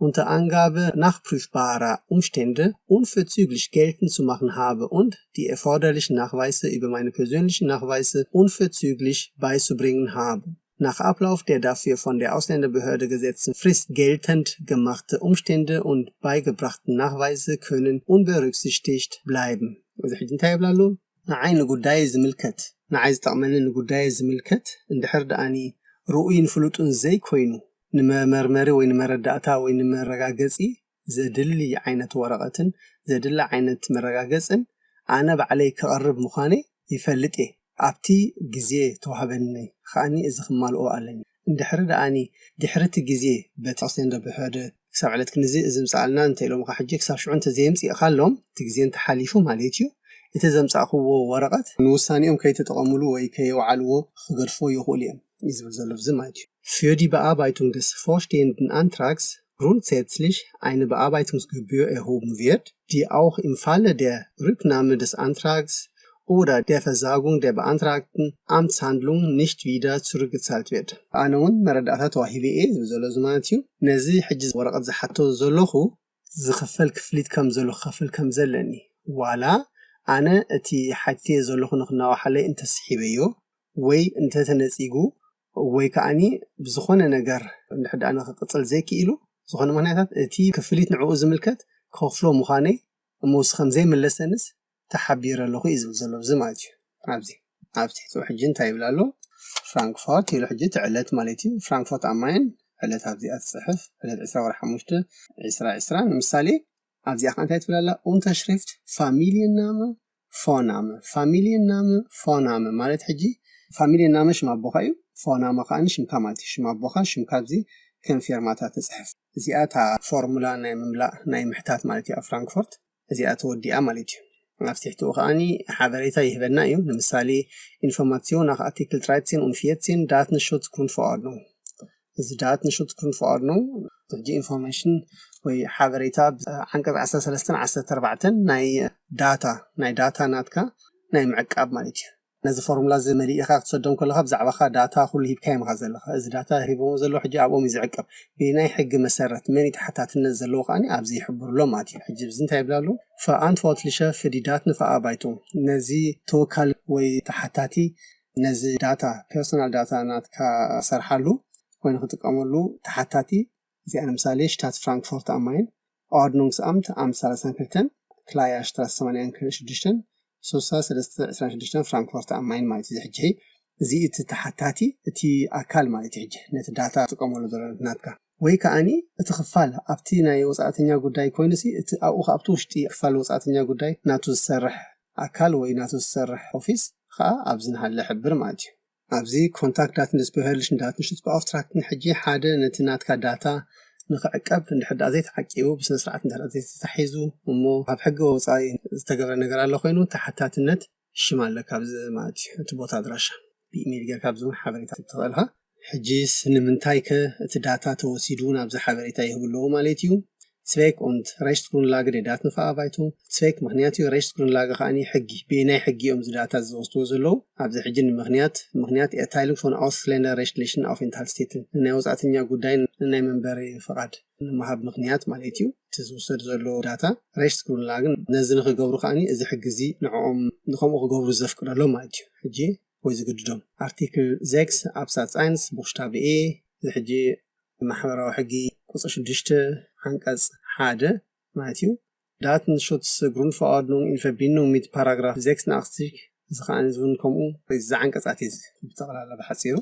unter Angabe nachprüfbarer Umstände unverzüglich geltend zu machen habe und die erforderlichen Nachweise über meine persönlichen Nachweise unverzüglich beizubringen habe. Nach Ablauf der dafür von der Ausländerbehörde gesetzten Frist geltend gemachte Umstände und beigebrachten Nachweise können unberücksichtigt bleiben. እዚ ሕጂ እንታይ ይብላ ኣለዉ? ንዓይ ንጉዳይ ዝምልከት ንዓይ ዝጠቕመኒ ንጉዳይ ዝምልከት እንድሕር ደኣኒ ርኡይን ፍሉጡን ዘይኮይኑ ንመመርመሪ ወይ ንመረዳእታ ወይ ንመረጋገፂ ዘድሊ ዓይነት ወረቐትን ዘድሊ ዓይነት መረጋገፅን ኣነ ባዕለይ ክቐርብ ምዃነይ ይፈልጥ እየ። ኣብቲ ግዜ ተዋህበኒ ከኣኒ እዚ ክማልኦ ኣለኒ። እንድሕሪ ደኣኒ ድሕሪ እቲ ግዜ በቲ ኣስቴንዶ ብሕደ ክሳብ ዕለት ክንዚ እዚ ምፅኣልና እንተ ኢሎም ከዓ ሕጂ ክሳብ ሽዑ እንተዘየምፅእካሎም እቲ ግዜ እንተሓሊፉ ማለት እዩ። እቲ ዘምፃእክዎ ወረቐት ንውሳኔኦም ከይተጠቐምሉ ወይ ከየውዓልዎ ክገድፎ ይኽእሉ እዮም እዩ ዝብል ዘሎ ብዚ ማለት እዩ። Für die Bearbeitung des vorstehenden Antrags grundsätzlich eine Bearbeitungsgebühr erhoben wird, die auch im Falle der Rücknahme des Antrags oder der Versagung der beantragten Amtshandlung nicht wieder zurückgezahlt wird. ኣነ እውን መረዳእታ ተዋሂበ እየ ዝብል ዘሎ እዚ ማለት እዩ። ነዚ ሕጂ ወረቐት ዝሓቶ ዘለኹ ዝኽፈል ክፍሊት ከም ዘሎ ክኸፍል ከም ዘለኒ ዋላ ኣነ እቲ ሓትየ ዘለኹ ንክናዋሓለይ እንተስሒበዮ ወይ እንተተነፂጉ ወይ ከዓኒ ብዝኾነ ነገር እንድሕር ደኣ ንክቅፅል ዘይክኢሉ ዝኾነ ምክንያታት እቲ ክፍሊት ንዕኡ ዝምልከት ክኸፍሎ ምዃነይ እሞ እዚ ከም ዘይምለሰንስ ተሓቢረ ኣለኹ እዩ ዝብል ዘሎ እዚ ማለት እዩ። ኣብዚ ኣብ ትሕቲ ሕጂ እንታይ ይብል ኣሎ? ፍራንክፎርት ኢሉ ሕጂ እቲ ዕለት ማለት እዩ። ፍራንክፎርት ኣማይን ዕለት ኣብዚኣ ትፅሕፍ ዕለት ዕስራ ወርሒ ሓሙሽተ ዕስራ ዕስራ ንምሳሌ ኣብዚኣ ከዓ እንታይ ትብል ኣላ? Unterschrift Familienname Vorname Familienname Vorname ማለት ሕጂ ፋሚልየናመ ሽም ኣቦኻ እዩ። ፎናመ ከዓ ሽምካ ማለት እዩ። ሽም ኣቦኻ ሽምካ ኣብዚ ከም ፌርማታ ትፅሕፍ። እዚኣ እታ ፎርሙላ ናይ ምምላእ ናይ ምሕታት ማለት እዩ ኣብ ፍራንክፎርት። እዚኣ ተወዲኣ ማለት እዩ። ኣብ ትሕቲኡ ከዓኒ ሓበሬታ ይህበና እዩ። ንምሳሌ Information nach Artikel dreizehn und vierzehn Datenschutzgrundverordnung። እዚ Datenschutzgrundverordnung ሕጂ ኢንፎርሜሽን ወይ ሓበሬታ ዓንቀፅ ዓሰርተ ሰለስተን ዓሰርተ ኣርባዕተን ናይ ዳታ ናይ ዳታ ናትካ ናይ ምዕቃብ ማለት እዩ። ነዚ ፎርሙላ እዚ መሊእኻ ክትሰዶም ከለኻ ብዛዕባኻ ዳታ ኩሉ ሂብካ ይምኻ ዘለኻ። እዚ ዳታ ሂቦሞ ዘለዉ ሕጂ ኣብኦም እዩ ዝዕቀብ። ብናይ ሕጊ መሰረት መን እዩ ተሓታትነት ዘለዎ ከዓኒ ኣብዚ ይሕብሩ ኣሎ ማለት እዩ። ሕጂ እዚ እንታይ ይብላ ኣለዉ? Verantwortliche für die Datenverarbeitung ነዚ ተወካል ወይ ተሓታቲ ነዚ ዳታ ፐርሶናል ዳታ ናትካ ሰርሓሉ ወይ ንክጥቀመሉ ተሓታቲ እዚኣ ንምሳሌ ሽታት ፍራንክፎርት ኣማይን Ordnungsamt Amtsstraße ክልተ Kleier Straße ሰማንያ ሽዱሽተ ስሳ ሰለስተ ዕስራን ሽዱሽተን ፍራንክፎርት ኣማይን ማለት እዩ። ሕጂ እዚ እቲ ተሓታቲ እቲ ኣካል ማለት እዩ። ሕጂ ነቲ ዳታ ጥቀመሉ ዘሎ ናትካ ወይ ከዓኒ እቲ ክፋል ኣብቲ ናይ ወፃእተኛ ጉዳይ ኮይኑሲ እቲ ኣብኡ ኣብቲ ውሽጢ ክፋል ወፃእተኛ ጉዳይ ናቱ ዝሰርሕ ኣካል ወይ ናቱ ዝሰርሕ ኦፊስ ከዓ ኣብዚ ንሃለ ሕብር ማለት እዩ። ኣብዚ Kontakt Daten des behördlichen Datenschutzbeauftragten ሕጂ ሓደ ነቲ ናትካ ዳታ ንክዕቀብ እንድሕር ደኣ ዘይተዓቂቡ ብስነ ስርዓት እንድሕር ዘይተታሒዙ እሞ ካብ ሕጊ ወፃኢ ዝተገብረ ነገር ኣሎ ኮይኑ ተሓታትነት ሽም ኣለካ ኣብዚ ማለት እዩ፣ እቲ ቦታ ኣድራሻ ብኢሜይል ጌርካ ኣብዚ እውን ሓበሬታ ትኸእልካ። ሕጂስ ንምንታይ ከ እቲ ዳታ ተወሲዱ ናብዚ ሓበሬታ ይህቡ ኣለዉ ማለት እዩ? Zweck und Rechtsgrundlage der Datenverarbeitung. Zweck ምክንያት እዩ። Rechtsgrundlage ከዓኒ ሕጊ፣ ብናይ ሕጊ እዮም እዚ ዳታ ዝወስድዎ ዘለዉ። ኣብዚ ሕጂ ንምክንያት ምክንያት Erteilung von ausländer rechtlichen Aufenthaltstitel፣ ናይ ወጻእተኛ ጉዳይ ናይ መንበሪ ፍቓድ ንምሃብ ምክንያት ማለት እዩ። እቲ ዝውሰድ ዘሎ ዳታ Rechtsgrundlage ነዚ ንክገብሩ ከዓኒ እዚ ሕጊ እዚ ንዕኦም ንከምኡ ክገብሩ ዘፍቅደሎም ማለት እዩ። ሕጂ ወይ ዝግድዶም ኣርቲክል sechs Absatz eins Buchstabe E፣ እዚ ሕጂ ማሕበራዊ ሕጊ ቁፅሪ ሽዱሽተ ዓንቀፅ ሓደ ማለት እዩ። Datenschutzgrundverordnung in Verbindung mit Paragraph sechsundachtzig፣ እዚ ከዓ ዝውን ከምኡ እዚ ዓንቀፃት እዩ። ብጠቕላላ ብሓፂሩ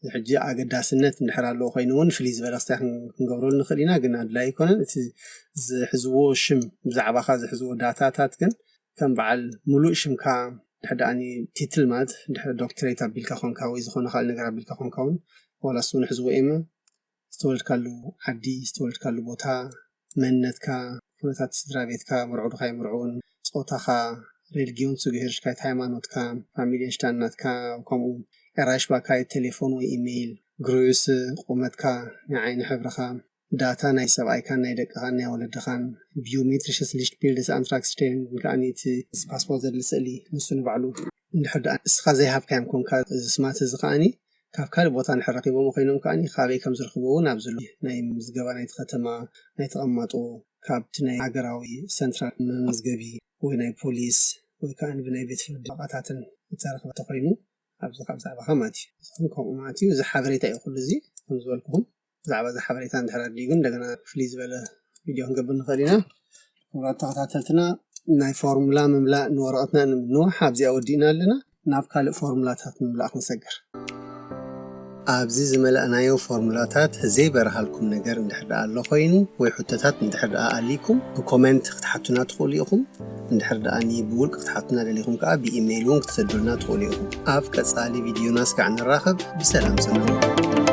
እዚ ሕጂ ኣገዳስነት እንድሕር ኣለዎ ኮይኑ እውን ፍልይ ዝበለ ክስታይ ክንገብረሉ ንኽእል ኢና፣ ግን ኣድላይ ኣይኮነን። እቲ ዝሕዝዎ ሽም ብዛዕባኻ ዝሕዝዎ ዳታታት ግን ከም በዓል ሙሉእ ሽምካ ድሕር ደኣኒ ቲትል ማለት ድሕር ዶክትሬት ኣቢልካ ኮንካ ወይ ዝኾነ ካልእ ነገር ኣቢልካ ኮንካ እውን ዋላ እሱ ንሕዝዎ እየመ ዝተወለድካሉ ዓዲ፣ ዝተወለድካሉ ቦታ፣ መንነትካ፣ ኩነታት ስድራ ቤትካ፣ ምርዑ ድኻ ኣይምርዑን፣ ጾታኻ፣ ሬልጊዮን ዝገሄርሽካይት ሃይማኖትካ፣ ፋሚልየን ሽታን ናትካ፣ ከምኡ ኤራይሽባካይት ቴሌፎን ወይ ኢሜይል፣ ግሩስ፣ ቁመትካ፣ ናይ ዓይኒ ሕብርኻ፣ ዳታ ናይ ሰብኣይካን ናይ ደቅኻን ናይ ወለድኻን፣ ቢዮሜትሪሽስ ሊሽት ቢልድስ ኣንትራክስቴን ከዓኒ እቲ ፓስፖርት ዘድሊ ስእሊ ንሱ ንባዕሉ እንድሕር ደኣ እስኻ ዘይሃብካዮም ኮንካ እዚ ስማት እዚ ከዓኒ ካብ ካልእ ቦታ እንድሕር ረኺቦም ኮይኖም ከዓኒ ካበይ ከም ዝረኽብዎ እውን ኣብዚ ኣሎ ናይ ምዝገባ ናይቲ ከተማ ናይ ተቐማጦ ካብቲ ናይ ሃገራዊ ሰንትራል መመዝገቢ ወይ ናይ ፖሊስ ወይ ከዓ ብናይ ቤት ፍርዲ ወረቐታትን እተረኽበ ተኮይኑ ኣብዚ ካብ ዛዕባኻ ማለት እዩ። ንስኹም ከምኡ ማለት እዩ። እዚ ሓበሬታ እዩ ኩሉ እዚ ከም ዝበልኩኹም። ብዛዕባ እዚ ሓበሬታ እንድሕር ኣድልዩ ግን እንደገና ፍልይ ዝበለ ቪድዮ ክንገብር ንኽእል ኢና። ክቡራት ተኸታተልትና ናይ ፎርሙላ ምምላእ ንወረቐትና ንምንዋሕ ኣብዚኣ ወዲእና ኣለና። ናብ ካልእ ፎርሙላታት ምምላእ ክንሰግር። ኣብዚ ዝመላእናዮ ፎርሙላታት ዘይበርሃልኩም ነገር እንድሕር ደኣ ኣሎ ኮይኑ ወይ ሕቶታት እንድሕር ደኣ ኣልይኩም ብኮመንት ክትሓቱና ትኽእሉ ኢኹም። እንድሕር ደኣ ብውልቂ ክትሓቱና ደሊኹም ከዓ ብኢሜይል እውን ክትሰዱልና ትኽእሉ ኢኹም። ኣብ ቀጻሊ ቪድዮና እስካዕ ንራኸብ። ብሰላም ጽንሑ።